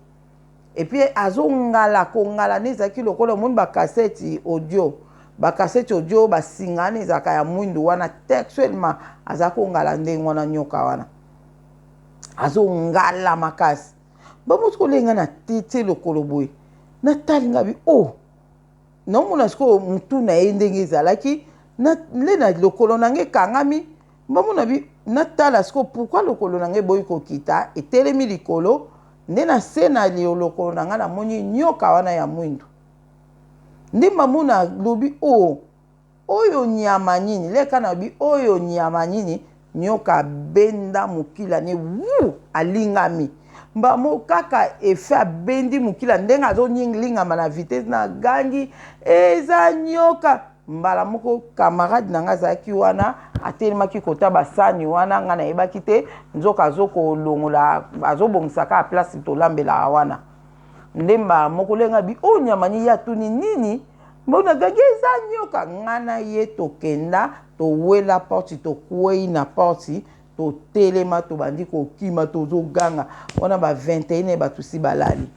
Et puis azongala, kongala nde ezalaki lokola omoni bacassette audio, bacassette audio basinga wana ezalaka ya mwindu wana. Textuellement aza kongala ndenge wana, nyoka wana azongala makasi. Bamosi kolenga na tie lokolo boye, natalinga bi o oh, naomona sikoyo mutu na ye ndenge ezalaki nde na lokolo na ngai ekangami. Mbamona bi natala sikoyo pourquoi lokolo na ngai eboyi kokita, etelemi likolo. Nde na se na lokolo na ngai namoni nyoka wana ya mwindu. Nde mamona lobi o oh, oyo nyama nini? Leka na bi oyo nyama nini? Nyoka abenda mokila ne wu, alingami mbamo kaka efe, abendi mokila ndenge azolingama na vitesse. Na gangi eza nyoka. Mbala moko camarade na ngai azalaki wana, atelemaki kota basani wana. Ngai nayebaki te, nzoka azokolongola, azobongisa kaka place tolambelaka wana. Nde mbala moko lenga bi oyo nyama ni ye atuni nini, mbona gangi eza nyoka. Ngai na ye tokenda, towela porte, tokwei na porte. Totelema, tobandi kokima, tozoganga wana ba 21 bato si balali.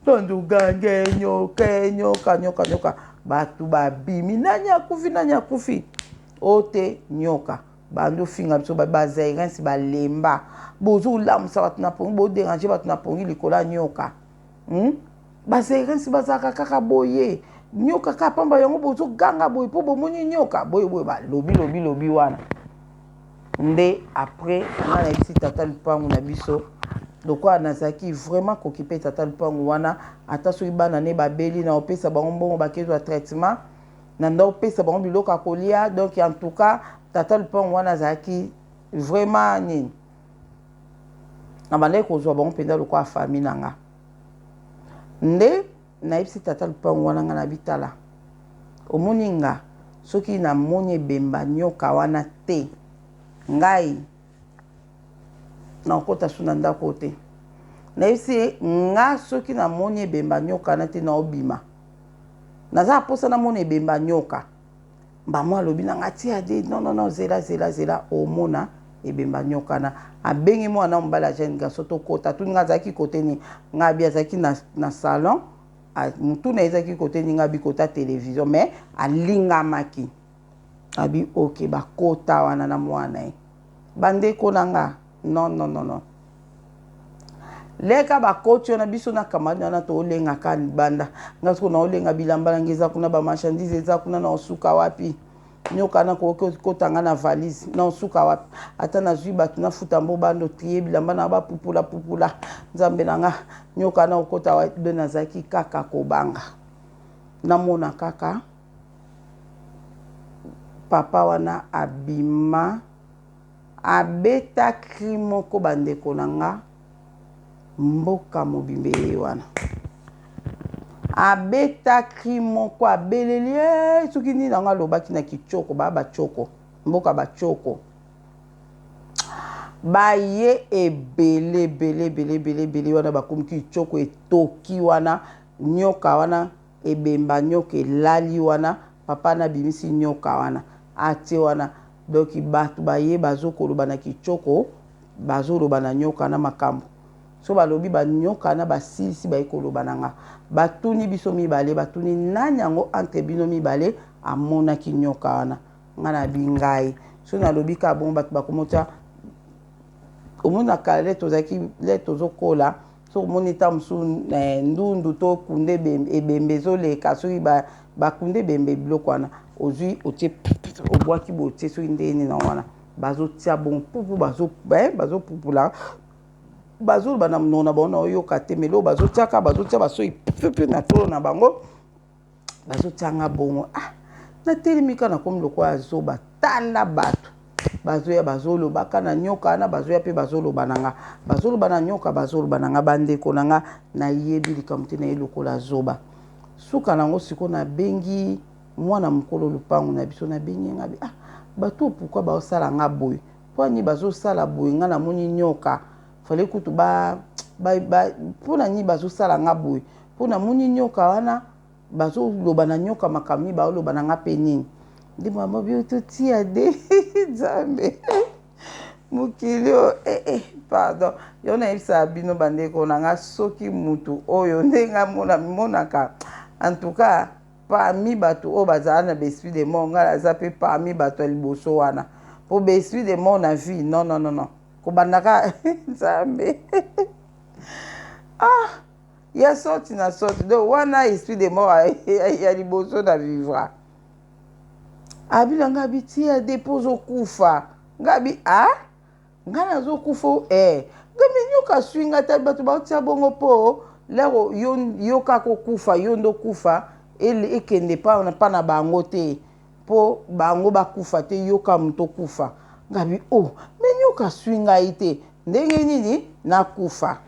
Tondugange nyoka, nyoka, nyoka, nyoka. Bato babimi, nani akufi, nani akufi? O te, nyoka. Bandi ofinga biso bazairens, balemba, bozolamusa bato na pongi, bodéranger bato na pongi likolo ya nyoka, Bazairens bazalaka kaka boye, nyoka kaka pamba yango bozoganga boye mpo bomoni nyoka boye boye. Balobi, lobi, lobi wana nde. Après, nga nayebisi tata lupangu na biso, lokola nazalaki vraiment kokipe tata lupangu wana, ata soki bana ne babeli, na opesa bango mbongo bakezwa traitement, na nda opesa bango biloko ya kolia. Donc en tout cas, tata lupangu wana azalaki vraiment nini, na bandaki kozwa bango mpenza lokola famille na nga. Nde nayebisi tata lupangu wana, nga na bitala, omoni nga, soki namoni ebemba nyoka wana te, ngai nakokɔta su na ndako te. Nayebisi ye, nga soki namoni ebemba nyoka wana te, naobima. Naza na mposa namona ebemba nyoka. Mbamo alobi na nga, tia de, non, non, non, zela, zela, zela, omona ebemba nyoka wana. Abengi mwana mobali ya jeune garçon, tokota. Tuni nga azalaki kote nini. Nga abi azalaki na salon, motu na ye ezalaki kote nini. Nga abi kota télévision, mais alingamaki. Abi ok, bakota wana na mwana ye. Bandeko na nga, non, non, non, non, leka bakoti wana, biso na camarade wana tolengaka libanda. Nga soko naolenga, bilamba nanga eza kuna, bamarchandise eza kuna, na osuka wapi? Nyoka na kotanga na valise, na osuka wapi? Ata nazwi bato nafuta mbo bando trie bilamba na bapupula pupula, nzambe na nga, nyoka na okota wapi? Do nazalaki kaka kobanga. Namona kaka papa wana abima, abeta cri moko. Bandeko na nga, mboka mobimba eye wana. Abeta cri moko, abeleli e soki nini yango alobaki na kitioko. Baa batioko, mboka batioko baye ebele ebele ebele ebele ebele wana. Bakomi kitioko etoki wana, nyoka wana, ebemba nyoka elali wana. Papa na abimisi nyoka wana, atie wana. Donc bato baye bazokoloba na kitioko, bazoloba na nyoka na makambo. So balobi banyoka na basilisi, baye koloba na nga, batuni biso mibale, batuni nani yango entre bino mibale amonaki nyoka wana. Nga na bi ngai. So nalobi kaka bongo, bato bakomotia. Omoni, na kala le tozalaki, le tozokola, so omoni ta mosusu eh, ndundu to kunde ebembe ezoleka, soki bakunde ebembe, biloko wana ozwi, otie, obwaki boye, otie soki ndeni na wana, bazotia bongo pupu, bazopupula, bazoloba na monoko na bango, na oyoka te. Melo bazotiaka, bazotia basoi pepe na tolo na bango, bazotianga bongo. Ah, natelemi kaka, nakomi lokola azoba. Tala bato bazoya, bazolobaka na nyoka wana, bazoya mpe bazoloba na nga, bazoloba na nyoka, bazoloba na nga. Bandeko na nga, nayebi likambo te, naye lokola zoba. Suka nango sikoyo, nabengi mwana mokolo lupango na biso, nabengi nga bi: ah, bato pourquoi baosala nga boye? Mpo ani bazosala boye? Nga namoni nyoka, fale kutu ba, ba, ba, mpona nini bazosala nga boye? Mpo namoni nyoka wana, bazoloba na nyoka makambo nini, baoloba na nga mpe nini? Nde mama bi totia de. Nzambe, mokili oyo, eh, eh, pardon. Yo nayebisaka bino, bandeko na nga, soki mutu oyo ndenge amonaka, en tout cas parmi bato oyo bazala na baesprit de mort, ngai naza mpe parmi bato ya liboso wana. Mpo baesprit de mort na vie, non, non, non, non, kobandaka, Nzambe, ah, ya sorti na sorti. Donc wana esprit de mort ya liboso na vivra. Abi na ngai, abi tia de mpo ozokufa. Ngai abi, ah, ngai nazokufa eh. Ngai minyoka aswi ngai ta bato baotia bongo mpo lero yo, yo kaka okufa, yo nde okufa, ekende mpa na bango te, mpo bango bakufa te, yoka moto okufa. Ngabi o oh, me nyoka aswi ngai te, ndenge nini nakufa?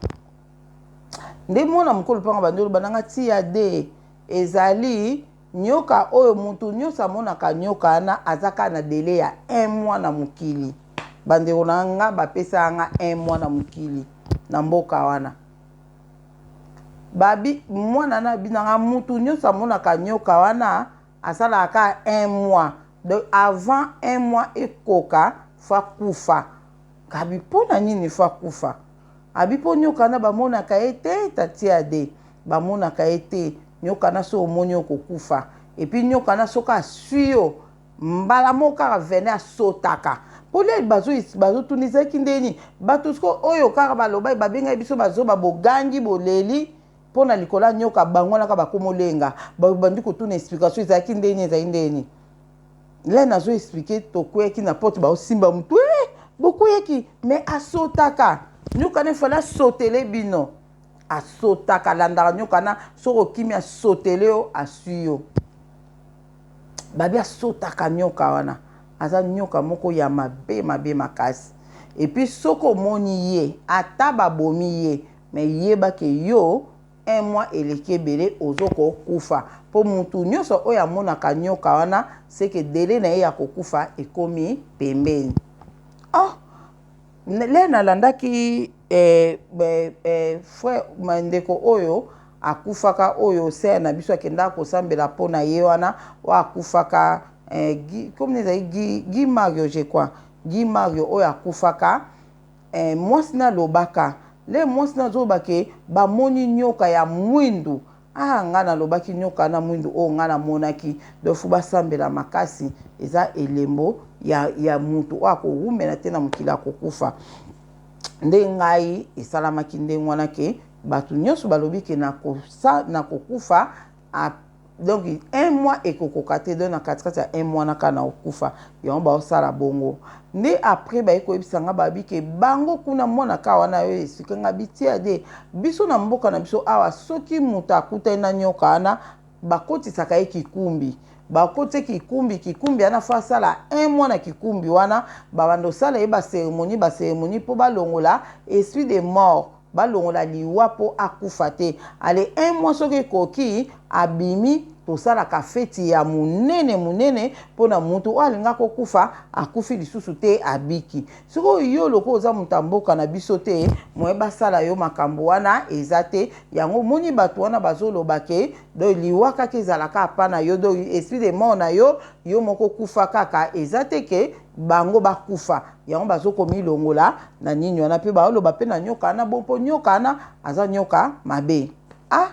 Nde mwana mokolo mpanga bandi oloba nanga, tia de, ezali nyoka oyo motu nyonso amonaka nyoka wana aza kaka na délai ya un mois na mokili. Bandeko na nga, bapesaka nga un mois na mokili na mboka wana. Babi mwana na binanga, mutu nyonso amonaka nyoka wana asalaka kaka un mois. Donc avant un mois ekoka, fa kufa. Kabi mpo na nini fo akufa? Abi mpo nyoka wana bamonaka ye te, tati Ade. Bamonaka ye te. Nyoka wana soki omoni okokufa. Et puis nyoka wana soki aswi yo, mbala moko kaka venin asotaka. Mpo le bazotuna ezalaki ndenge nini? Bato sikoyo oyo kaka balobaki babengaki biso bazoba, bogangi, boleli mpo na likolo ya nyoka, bango wana kaka bakomolenga. Babandi kotuna explication ezalaki ndenge nini, ezalaki ndenge nini? Le nazo expliquer tokweyaki na porte baosimba motu eh, bokweyaki mais asotaka nyoka na efale asotele bino asotaka alandaka nyoka na soki okimi asotele yo aswi yo babi asotaka nyoka wana aza nyoka moko ya mabe mabe makasi epuis soki omoni ye ata babomi ye mais yeba ke yo un mois eleki ebele ozo ko kufa po mutu nioso oyo amonaka nioka wana ce que delai na ye ya kokufa ekomi pembeni oh le nalandaki eh, eh, eh, frère ndeko oyo akufaka oyo sœur na biso akendaka kosambela mpo na ye wana oyo akufaka eh, comme ezali Guy, Guy Mario je crois Guy Mario oyo akufaka Eh mwasi na alobaka le mwasi na azoloba ke bamoni nyoka ya mwindu ah nga nalobaki nyoka na mwindu oyo nga namonaki donc fo basambela makasi eza elembo ya, ya mutu oyo akowumela te na mokili akokufa nde ngai esalamaki ndenge wana ke bato nyonso balobi ke nakokufa donc un mois ekokoka te donc na katikati ya un mois na kaka na okufa yango baosala bongo nde après baye koyebisa nga babi ke bango kuna mwana ka wana yo esika nga bitia de biso na mboka na biso awa soki moto akutani na nyoka wana bakotisaka ye kikumbi bakoti kikumbi kikumbi wana fo asala un mois na kikumbi wana babanda osala ye baceremonie baceremonie mpo balongola esprit de mort Balongola liwa po akufa te. Ale un mois soki ekoki abimi tosalaka feti ya munene munene pona mutu oyo alinga ko kufa akufi lisusu te abiki. Sikoyo yo lokola oza mutu ya mboka na biso te moyen basala yo makambu wana eza te yango omoni batu wana bazoloba ke donc liwa kaka ezala kaka pa na yo donc esprit de mort na yo yo moko kufa kaka eza te ke bango bakufa yango bazo komilongola na nini wana mpe baoloba mpe na nyoka wana bo mpo nyoka wana aza nyoka mabe ah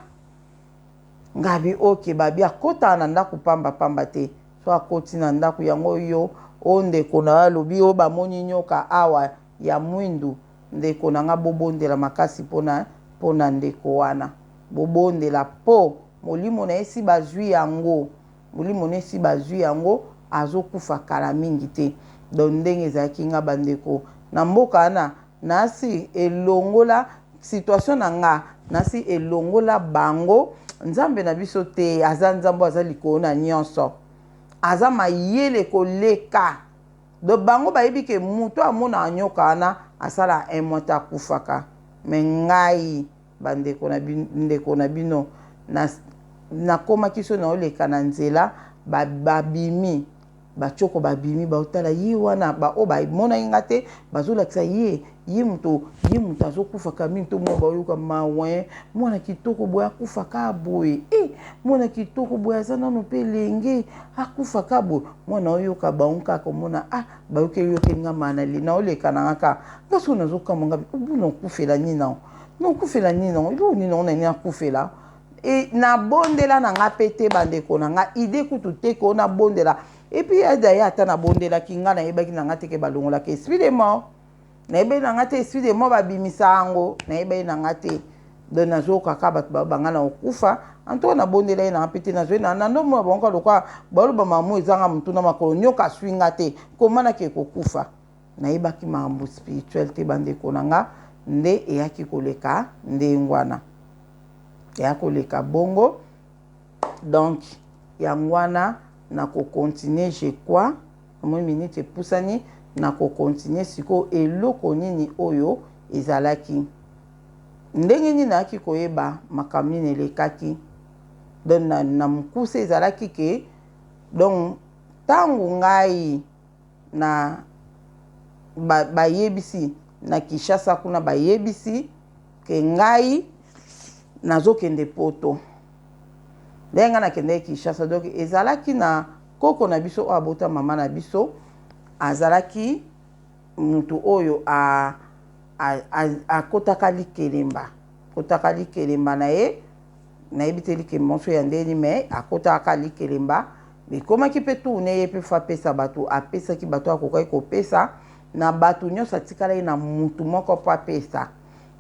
ngabi oke babi akotaka na ndako pamba pamba te so akoti na ndako yango yo o ndeko na yo alobi o bamoni nyoka awa ya mwindu ndeko na nga bobondela makasi mpona mpona ndeko wana bobondela mpo molimo na ye si bazwi yango Molimo ne esi bazui yango azo kufa kala mingi te donc ndenge ezalaki nga ba ndeko na mboka wana nasi elongola situation na nga nasi elongola bango nzambe na biso te aza nzambe aza likolo na nionso aza mayele koleka donc bango bayebi ke mutu amonaka nyoka wana asala un mois te akufaka mais ngai Ba ndeko na ndeko na bino na nakomaki so naoleka na nzela babimi ba bacoko babimi baotala ye wana baoyo bamonaki nga te bazolakisa ye ye moto ye moto azokufa kami to mwa baoyoka mawa eh. mwana kitoko boye akufa ka boye e mwana kitoko boye aza nano mpe elenge akufa ka boye mwana oyoka bango kaka omona ah bayokeli yokeli nga mawa naoleka na nga kaka nga soki nazokamwa nga obuna okufela nini nao Nokufela nini nango eloko nini nango na nini akufela e nabondela na nga pe te bandeko na nga idee kutu te ko nabondela epuis ya daye ata nabondelaki nga nayebaki na nga te ke balongolaka esprit de mort nayebaki na nga te esprit de mort babimisa yango nayebaki na nga te donc nazoyoka kaka bato baloba nga na kokufa antuka nabondela ye na nga mpe te nazoi na ndomona bango kaka lokola baloba mamu ezanga motu na makolo nyoka aswi nga te koma nake kokufa Nayebaki makambo spirituel te bandeko na nga nde eyaki koleka ndengwana eya koleka bongo donc yango wana nako continuer je crois namoni minute epusani nako continuer sikoyo eloko nini oyo ezalaki ndenge nini nayaki koyeba makambo nini elekaki donc na, na mokuse ezalaki ke donc ntango ngai na bayebisi na Kinshasa kuna bayebisi ke ngai nazokende poto ndenge ngai nakendaki Kinshasa donc ezalaki na koko na biso oyo abota mama na biso azalaki. mutu oyo a, a, a, akotaka likelemba, akotaka likelemba na ye, nayebi te likelemba mosusu ya ndeni, mais akotaka likelemba. Ekomaki mpe tourne ye mpe faut apesa bato, apesaki bato akokaki kopesa na bato nyonso, atikala ye na mutu moko mpo apesa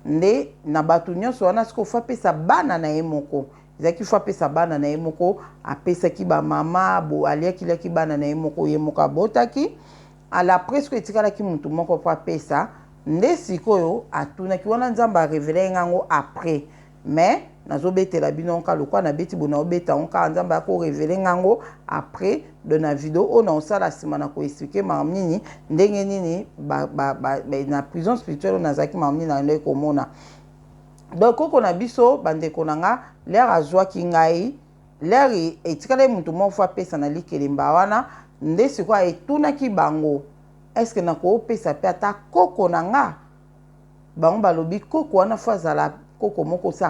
nde na bato nyonso wana. Sikoyo faut apesa bana na ye moko, ezalaki faut apesa bana na ye moko. Apesaki bamama bo, aliakiliaki bana na ye moko, ye moko abotaki. Ala presque etikalaki mutu moko mpo apesa nde. Sikoyo atunaki wana, Nzambe arévéler ye ngango après, mais nazobetela bino nka lokwa nabeti boye, naobeta yango kaka. Nzambe akorévéler ngango après de na video oyo naosala nsima na koexpliquer makambo nini, ndenge nini ba, ba, ba, ba, na prison spirituelle oyo nazalaki, makambo nini nayandaki komona. Donc koko na biso, bandeko na nga, l'heure azwaki ngai, l'heure etikali motu moko faut apesa na likelemba wana nde. Sikoyo etunaki bango: "Est-ce nakopesa mpe ata koko na nga?" Bango balobi koko wana faut azala koko moko se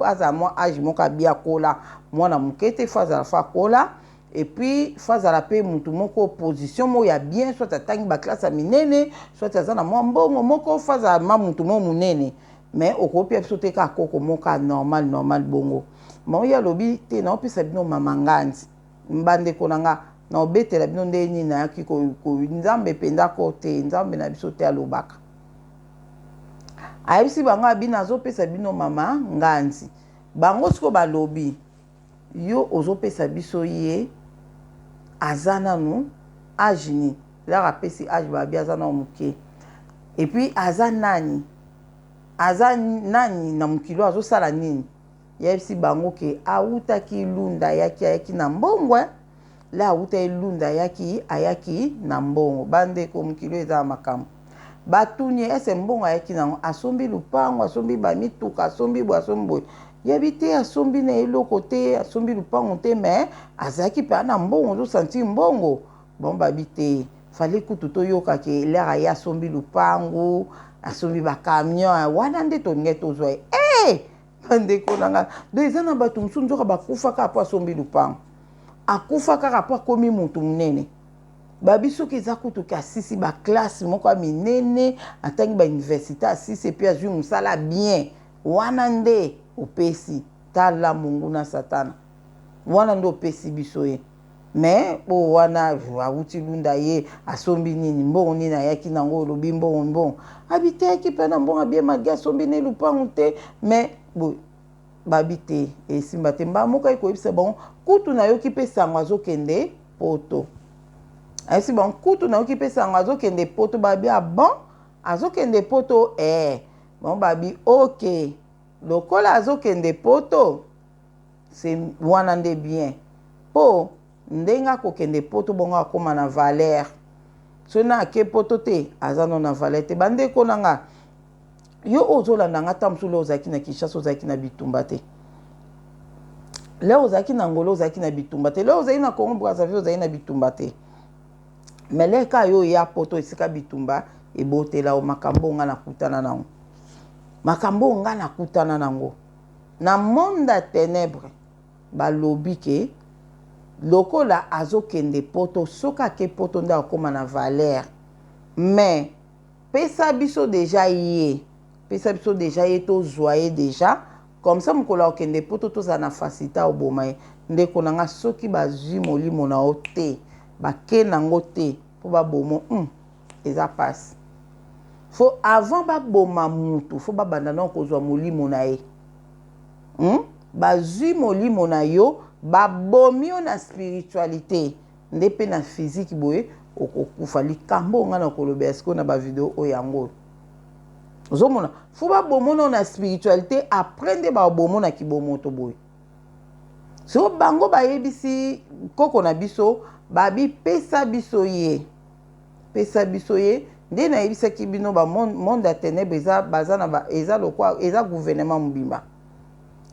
azala mwa âge moko, abi akola, mwana moke te, faut azala, faut akola, et puis faut azala mpe mutu moko position moko ya bien, soit atangi baclasse ya minene, soit aza na mwa mbongo moko, faut azala ma mutu moko monene. Mais okopia biso te kaka koko moko normal normal bongo. Ma oyo alobi te, naopesa bino mama Nganzi. Bandeko na nga, naobetela bino nde nini nayaki. Nzambe mpenza ko te, Nzambe na biso te alobaka, ayebisi bango, abi nazopesa bino mama Nganzi. Bango sikoyo balobi: "Yo ozopesa biso ye, aza nanu âge nini?" L'heure apesi âge, babi aza nano moke. Et puis aza nani? Aza nani na mokili? Azosala nini? Yayebisi bango ke awutaki Lunda, ayaki, ayaki na mbongo. La awuta Lunda, ayaki, ayaki na mbongo. Bandeko, mokili oyo eza na makambo. Batuni ese mbongo ayaki nango, asombi lupango, asombi bamituka, asombi boye, asombi boye? Yebi te, asombi na eloko te, asombi lupango te, mais azalaki mpe na mbongo, ozosentir mbongo. Bon, babi te, fallait kutu toyoka ke l'heure aye asombi lupango, asombi bacamion wana, nde tolingai tozwa ye. E bandeko na nga, donc eza na bato mosusu nzoka bakufa kaka mpo asombi lupango, akufa kaka mpo akomi motu monene. Babi soki eza kutu ke asisi baclasse moko ya minene, atangi bauniversité, asisi, et puis azwi mosala bien, wana nde opesi. Tala monguna Satana wana nde opesi biso ye. Mais po wana awuti Lunda, ye asombi nini? Mbongo nini ayaki nango? Olobi mbongo, mbongo abi te, ayaki mpe na mbongo abie malgré asombi ne lupango te. Mais boye babi te, esimba te. Mbala moko ayi koyebisa bango kutu: "Nayoki mpe sango azokende Poto." Ayebisi bango kutu: "Nayoki mpe sango azokende Poto." Babi: "Ah bon, azokende Poto?" Eh, bango babi: "Ok, lokola azokende Poto, se wana nde bien, mpo ndenge akokende Poto bongo akóma na valeur. Soki na ake Poto te, aza no na valeur te." Bandeko na nga, yo oyo ozolanda nga, ta mosusu le ozalaki na Kinshasa, ozalaki na bitumba te. L'heure ozalaki na Ngolo, ozalaki na bitumba te. L'heure ozalaki na Congo Brazzaville, ozalaki na bitumba te. Mais l'heure kaka yo oya Poto, esika bitumba ebotela o. Makambo nga nakutana nango, makambo nga nakutana nango na monde ya ténèbre, balobi ke lokola azokende Poto, soki ake Poto nde akóma na valeur. Mais pesa biso déjà ye, pesa biso déjà ye, tozwa ye déjà, comme ça mokolo akokende Poto, tozala na facilité oboma ye. Ndeko na nga, soki bazwi molimo na yo te, bake nango te mpo baboma, eza mpasi. Faut avant baboma mutu, faut babanda nao kozwa molimo na ye, Bazwi molimo na yo, babomi yo na spiritualité nde mpe na physique boye okokufa. Likambo nga na kolobela sikoyo na bavideo oyo, yango ozomona, faut babomona na spiritualité, après nde babomonaki bomoto boye. So bango bayebisi koko na biso, babi: "Pesa biso ye, pesa biso ye." Nde nayebisaki bino, bamonde ya ténèbre eza, baza na ba, eza lokwa, eza gouvernement mobimba,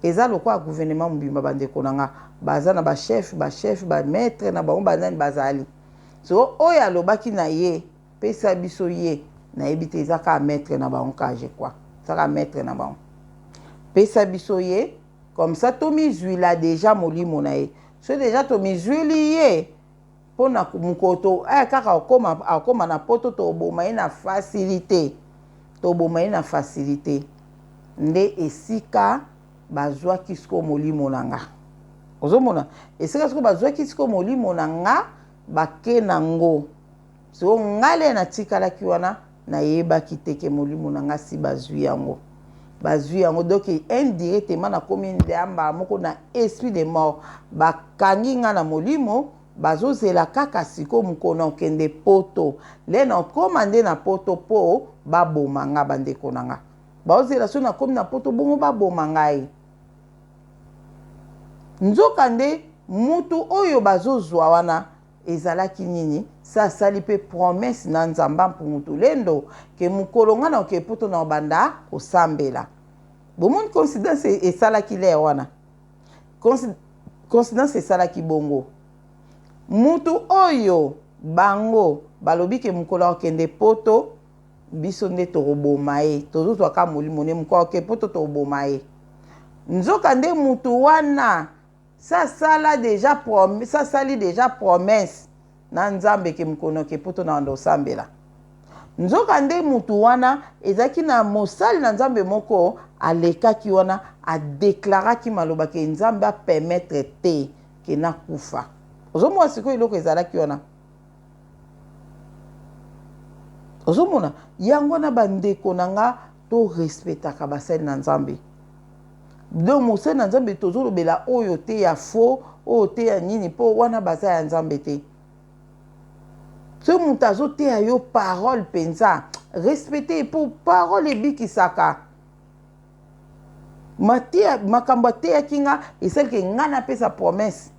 eza lokwa gouvernement mobimba. Bandeko na nga, baza na bachef, bachef, bamaître na bango, banani bazali. So oyo alobaki na ye: "Pesa biso ye", nayebi te, eza kaka maître na bango kaka, je crois eza kaka maître na bango. "Pesa biso ye, comme ça tomizwila déjà molimo na ye. So déjà tomizwili ye." Mpo na mokolo to aya kaka akoma, akoma na poto toboma ye na facilité, toboma ye na facilité. Nde esika bazwaki sikoyo molimo na nga, ozomona esika sikoyo bazwaki sikoyo molimo na nga, bake na ngo sikoyo. Nga le natikalaki wana, nayebaki te ke molimo na nga si bazwi yango, bazwi yango. Donc indirectement nakomi nde mbala moko na esprit de mort. Bakangi nga na molimo, bazozela kaka sikoyo mokolo na okende poto. Le na okóma nde na poto mpo baboma nga. Bandeko na nga, baozela so nakomi na poto, bongo baboma ngai. Nzoka nde mutu oyo bazozwa wana ezalaki nini? Sa asali mpe promesse na Nzambe Mpungu Tulendo ke mokolo nga na oke poto na obanda kosambela. Bomoni coïncidence esalaki l'heure wana, coïncidence esalaki bongo. Mutu oyo bango balobi ke mokolo akokende poto, biso nde tokoboma ye, tozozwa kaka molimo nde, mokolo akokende poto tokoboma ye. Nzoka nde mutu wana sasala déjà, sasali déjà promesse na Nzambe ke mokolo ke poto na banda osambela. Nzoka nde mutu wana ezalaki na mosali na Nzambe moko alekaki wana, adeklaraki maloba ke Nzambe apermettre te ke nakufa. Ozomona sikoyo eloko ezalaki wana, ozomona yango wana. Bandeko na nga, torespectaka basali na Nzambe. Donc mosali na Nzambe, tozolobela oyo te ya faux, oyo te ya nini, mpo wana baza ya Nzambe te. Soki moto azoteya yo parole mpenza, respecte, mpo parole ebikisaka. Mateya, makambo ateyaki nga, esaliki nga napesa promesse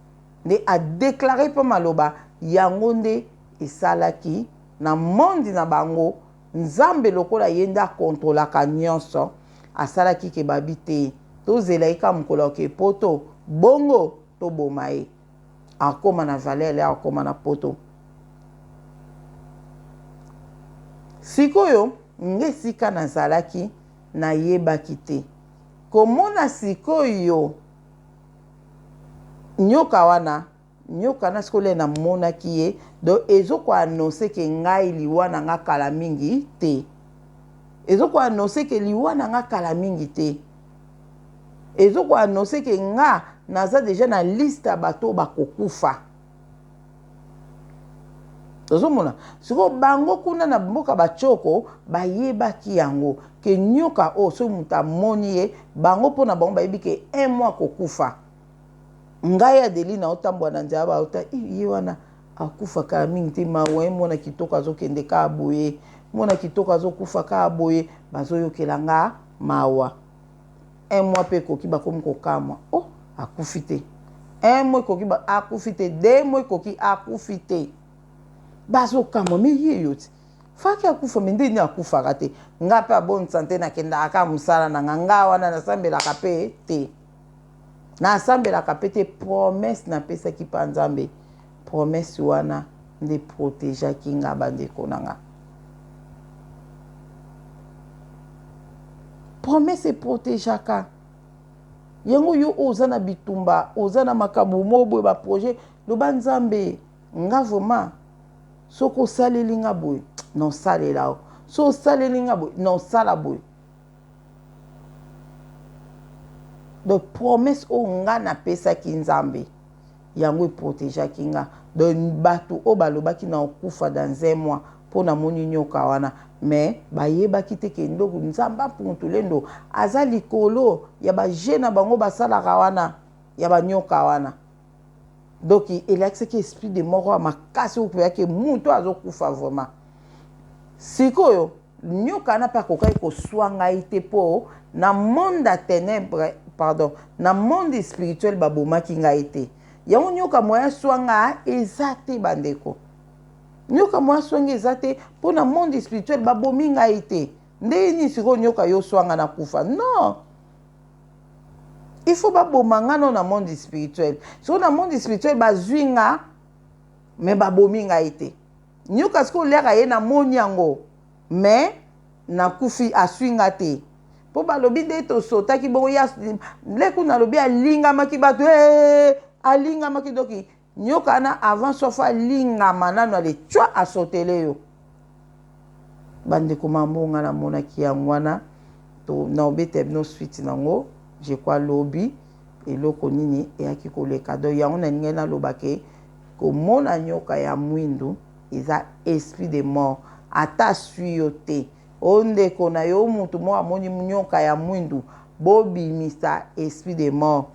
nde adeklare mpo maloba yango nde esalaki na monde na bango. Nzambe lokola ye nde akontrolaka nyonso, asalaki ke babi te, tozela ye kaka mokolo ake poto, bongo toboma ye. Akóma na valeur, akóma na poto. Sikoyo nga esika nazalaki, nayebaki te komona sikoyo nyoka wana. Nyoka na sikoyo le namonaki ye, donc ezokoannonce ke ngai liwa na nga kala mingi te. Ezokoannonce ke liwa na nga kala mingi te. Ezokoannonce ke nga naza déjà na liste ya bato bakokufa. Ozomona sikoyo bango kuna na mboka bacoko bayebaki yango ke nyoka oyo, soki moto amoni ye, bango mpo na bango bayebi ke un mois kokufa. Ngai Adeline aotambola na nzela, baota ye wana akufa kala mingi te. Mawa ye, mwana kitoko azokende kaka boye, mwana kitoko azokufa kaka boye. Bazoyokela nga mawa. Un mois mpe ekoki, bakomi kokamwa: "Oh, akufi te." Un mois ekoki, akufi te. 2 mois ekoki, akufi te. Bazokamwa: "Me ye yo ti faki akufa, me ndeni akufaka te?" Nga mpe abonne santé, nakendaka kaka mosala na nga. Nga wana nasambelaka mpe te, nasambelaka mpe te. Promesse napesaki mpa Nzambe, promesse wana nde protégeaki nga. Bandeko na nga, promesse eprotégeaka yango. Yo oyo oza na bitumba, oza na makambo moko boye, baprojet, loba: "Nzambe, nga vraiment soki osaleli nga boye, naosalela o. So osaleli nga boye, naosala boye." Donc promesse oyo nga napesaki Nzambe, yango eprotégeaki nga. Donc bato oyo balobaki na okufa dans un mois mpo namoni nyoka wana, mais bayebaki te ke ndoko Nzambe Mpungu Tulendo aza likolo ya baje na bango basalaka wana ya banyoka wana. Donc elakisaki esprit de mort ya makasi oyo mpoyaki mutu azokufa vraiment. Sikoyo nyoka wana mpe akokaki koswa ngai te, mpo na monde ya ténèbre, pardon, na monde spirituel babomaki ngai te. Yango nyoka moya aswa nga eza te. Bandeko, nyoka moya aswa nga eza te, mpo na monde spirituel babomi ngai te. Ndenge nini sikoyo nyoka yo oswa nga na kufa? Non, il faut baboma nga no na monde spirituel. Sikoyo na monde spirituel bazwi nga, me babomi ngai te. Nyoka sikoyo oliaka ye, namoni yango, me nakufi, aswi nga te, mpo balobi nde tosotaki bongo ya leku. Nalobi alingamaki bato, hey, alingamaki. Donc Nyoka wana avant soif alingama nanu ale tshua asotele yo. Bandeko mambo nga namonaki yango wana to na obeta bino suite nango je crois lobi eloko nini eyaki koleka. Donc yango nalingai naloba ke komona nyoka ya mwindu eza esprit de mort, ata aswi yo te. O ndeko na yo mutu moko amoni nyoka ya mwindu, bobimisa esprit de mort.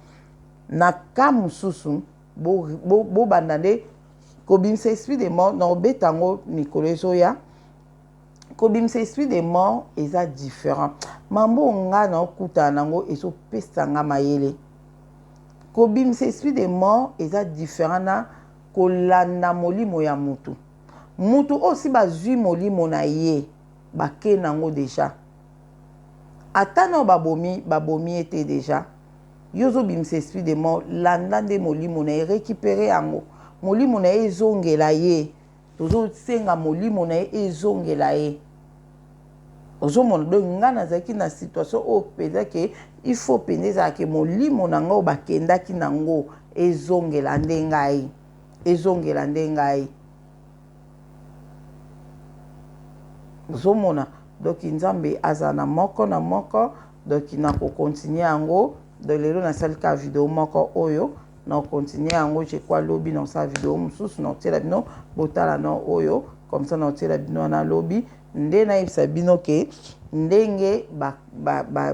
Na cas mosusu bobanda nde kobimisa esprit de mort na kobeta yango mikolo ezoya. Kobimisa esprit de mort eza différent. Mambo nga na okutana nango ezopesa nga mayele. Kobimisa esprit de mort eza différent na kolanda molimo ya mutu. Mutu oyo si bazwi molimo na ye bake nango deja, ata nao babomi babomi ye te deja, yo ozobimisa esprit de mort, landa nde molimo na ye, récupérer yango, molimo na ye ezongela ye. Tozosenga molimo na ye ezongela ye. Ozomona, donc nga nazalaki na situation oyo mpenza ke il faut mpenza ezalaka molimo na ngai oyo bakendaki nango ezongela nde ngai, ezongela nde ngai. Ozomona, donc Nzambe azala na moko na moko. Donc nakocontinue yango. Donc lelo nasali kaka video moko oyo, nakocontinue yango je crois lobi nakosala video mosusu, nakotiela bino botala na oyo comme ça, nakotiela bino wana lobi nde nayebisa bino ke ndenge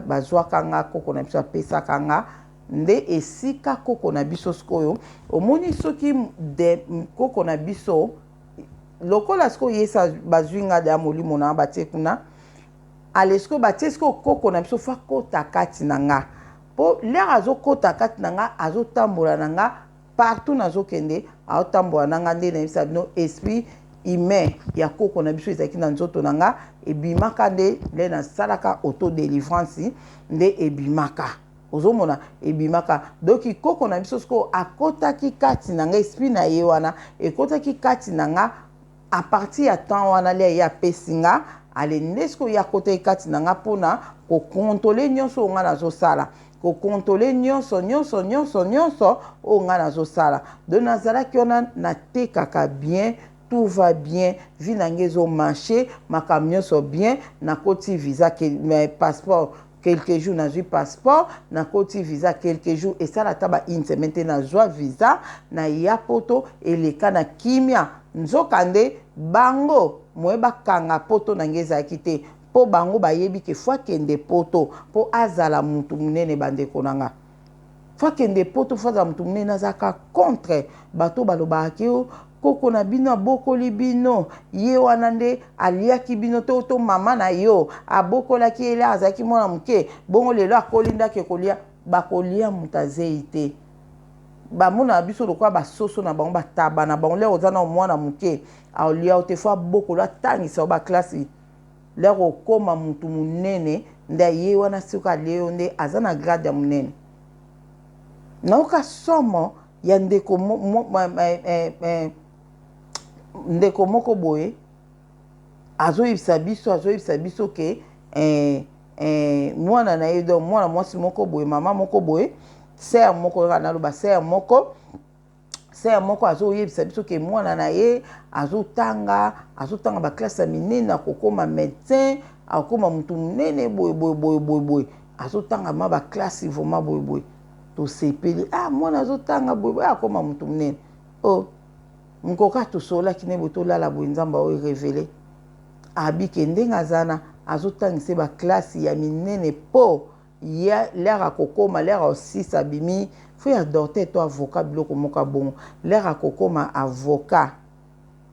bazwaka nga, koko na biso apesaka nga nde esika koko na biso. Sikoyo omoni soki de koko na biso lokola sikoyo yesa bazwi nga ya molimo na batie kuna. Ale sikoyo batie sikoyo koko na biso fa kota kati na nga, mpo l'heure azokota kati na nga, azotambola na nga partout nazokende, aotambola na nga. Nde nayebisa bino, esprit humain ya koko na biso ezalaki na nzoto na nga, ebimaka nde nde nasalaka auto délivrance, nde ebimaka. Ozomona, ebimaka. Donc koko na biso sikoyo akotaki kati na nga, esprit na ye wana ekotaki kati na nga. À partir ya temps wana lia ye apesi nga, ale nde sikoyo ye akotaki kati na nga mpona kocontrôler nyonso oyo nga nazosala, kocontrôler nyonso nyonso nyonso nyonso oyo nga nazosala. Donc nazalaki wana, natekaka bien, tout va bien, vie na ngai ezomarche, makambo nyonso bien. Nakoti visa, passeport, quelques jours nazwi passeport. Nakoti visa quelques jours, esala ata ba une semaine te, nazwa visa, naya Poto, eleka na kimia. Nzoka nde bango moye bakanga Poto na ngai ezalaki te, mpo bango bayebi ke faut akende Poto mpo azala mutu monene. Bandeko na nga, faut akende Poto, faut azala mutu monene. Azalaka contre bato balobaka ke koko na bino abokoli bino, ye wana nde aliaki bino, to mama na yo abokolaki ye azalaki mwana moke, bongo lelo akoli ndaki kolia. Bakolia moto azei te. Bamonaka biso lokola basoso na bango, bataba na bango. L'heure oza na mwana moke, aolia yo te. Faut abokolo, atangisa yo baklasi. L'heure okóma motu monene, nde ye wana soki alie yo, nde aza na grade ya monene. Nayoka somo ya ndeko, ndeko moko boye azoyebisa biso ke mwana na ye, donc mwana mwasi moko boye, mama moko boye, sœur moko, kaka naloba sœur moko azoyebisa biso ke mwana na ye azotanga baklase ya minene, akokóma médecin, akokóma motu monene boye boye boye boye boye, azotanga ma baklase vraiment boye boye. Tosepeli, ah, mwana azotanga boye boye, akóma motu monene. O oh, nkoka tosololaki ne boye, tolala boye, Nzambe oyo révélé abike ndenge aza na azotangisa baklase ya minene mpo ye l'heure akokóma, l'heure osisa abimi faut ya docteur to avocat, biloko moko abongo. L'heure akokóma avocat,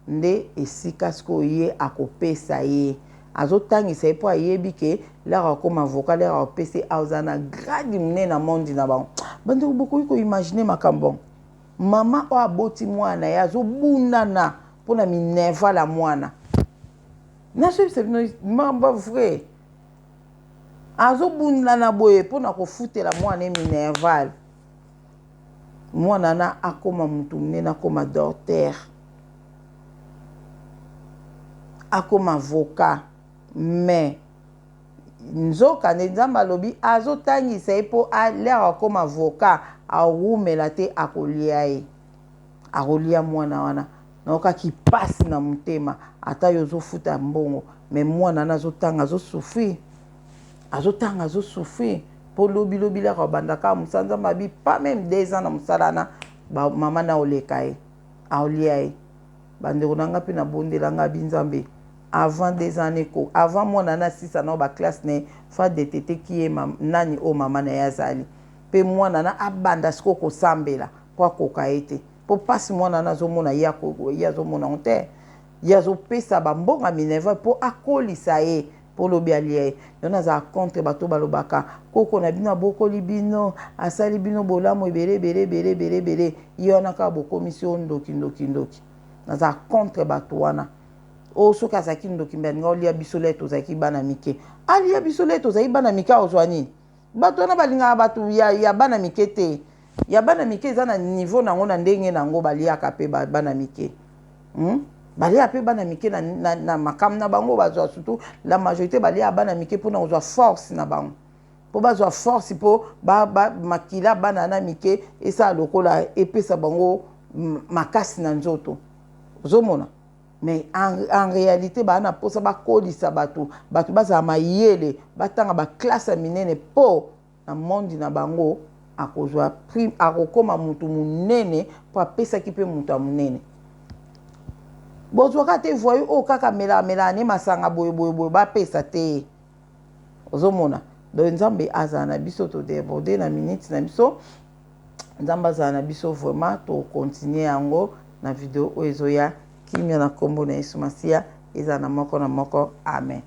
nde esika sikoyo ye akopesa ye, azotangisa ye mpo ayebi ke l'heure akóma avocat, l'heure akopesa ye, azala na grade monene na monde na bango. Bandeko, bokoki koimaginer makambo? Mama oyo aboti mwana ye azobundana mpona minerval ya mwana. Nazoyebisa bino mamba vrai, azobundana boye mpona kofutela mwana ye minerval. Mwana na akóma motu monene, akóma docteur, akóma avocat, mais nzoka nde Nzambe alobi azotangisa ye mpo l'heure akóma avocat, awumela te, akolia ye. Akolia mwana wana. Nayokaki pasi na motema. Ata yo ozofuta mbongo, mais mwana wana azotanga, azosouffrir. Azotanga, azosouffrir. Mpo lobi lobi laka obanda kaka mosala. Nzambe abi pas même 2 ans na mosala wana, mama na oleka ye, aolia ye. Bandeko na nga mpe nabondela nga abi Nzambe, avant 2 ans neko, avant mwana na asisa nao baclasse na ye, fa détecter ki ye nani oyo mama na ye azali. Mpe mwana na abanda sikoyo kosambela mpo akoka ye te, mpo mpasi mwana wana azomona, ye azomona ngo te. Ye azopesa bambongo ya minerval mpo akolisa ye, mpo lobi alia ye. Yo, nazala contre bato balobaka koko na bino abokoli bino, asali bino bolamu ebele ebele ebele ebele ebele, ye wana kaka bokomisi oyo ndoki, ndoki, ndoki. Nazala contre bato wana. Oyo soki azalaki ndoki, mbe alinga olia biso le tozalaki bana mike. Alia biso le tozalaki bana mike, akozwa nini? Bato wana balingaka bato ya bana mike te. Ya bana mike eza na niveau nango, na ndenge nango. Baliaka mpe bana mike, Baliaka mpe bana mike na makambo na bango. Bazwa surtout la majorité, baliaka bana mike mpona kozwa force na bango, mpo bazwa force, mpo makila bana na mike esala lokola epesa bango makasi na nzoto. Ozomona, mais en réalité baa na mposa bakolisa bato, bato bazala mayele, batanga baclasse ya minene, mpo na monde na bango akozwa prime, akokóma motu monene, mpo apesaki mpe moto ya monene. Bozwaka te voyou oyo kaka melaka ne masanga boye boye boye, bapesa te. Ozomona, donc Nzambe azala na biso. Todéborde na minute na biso. Nzambe azala na biso vraiment. Tokontinue yango na video oyo ezoya. Kimia na nkombo na Yesu Masiya ezala na moko na moko. Amen.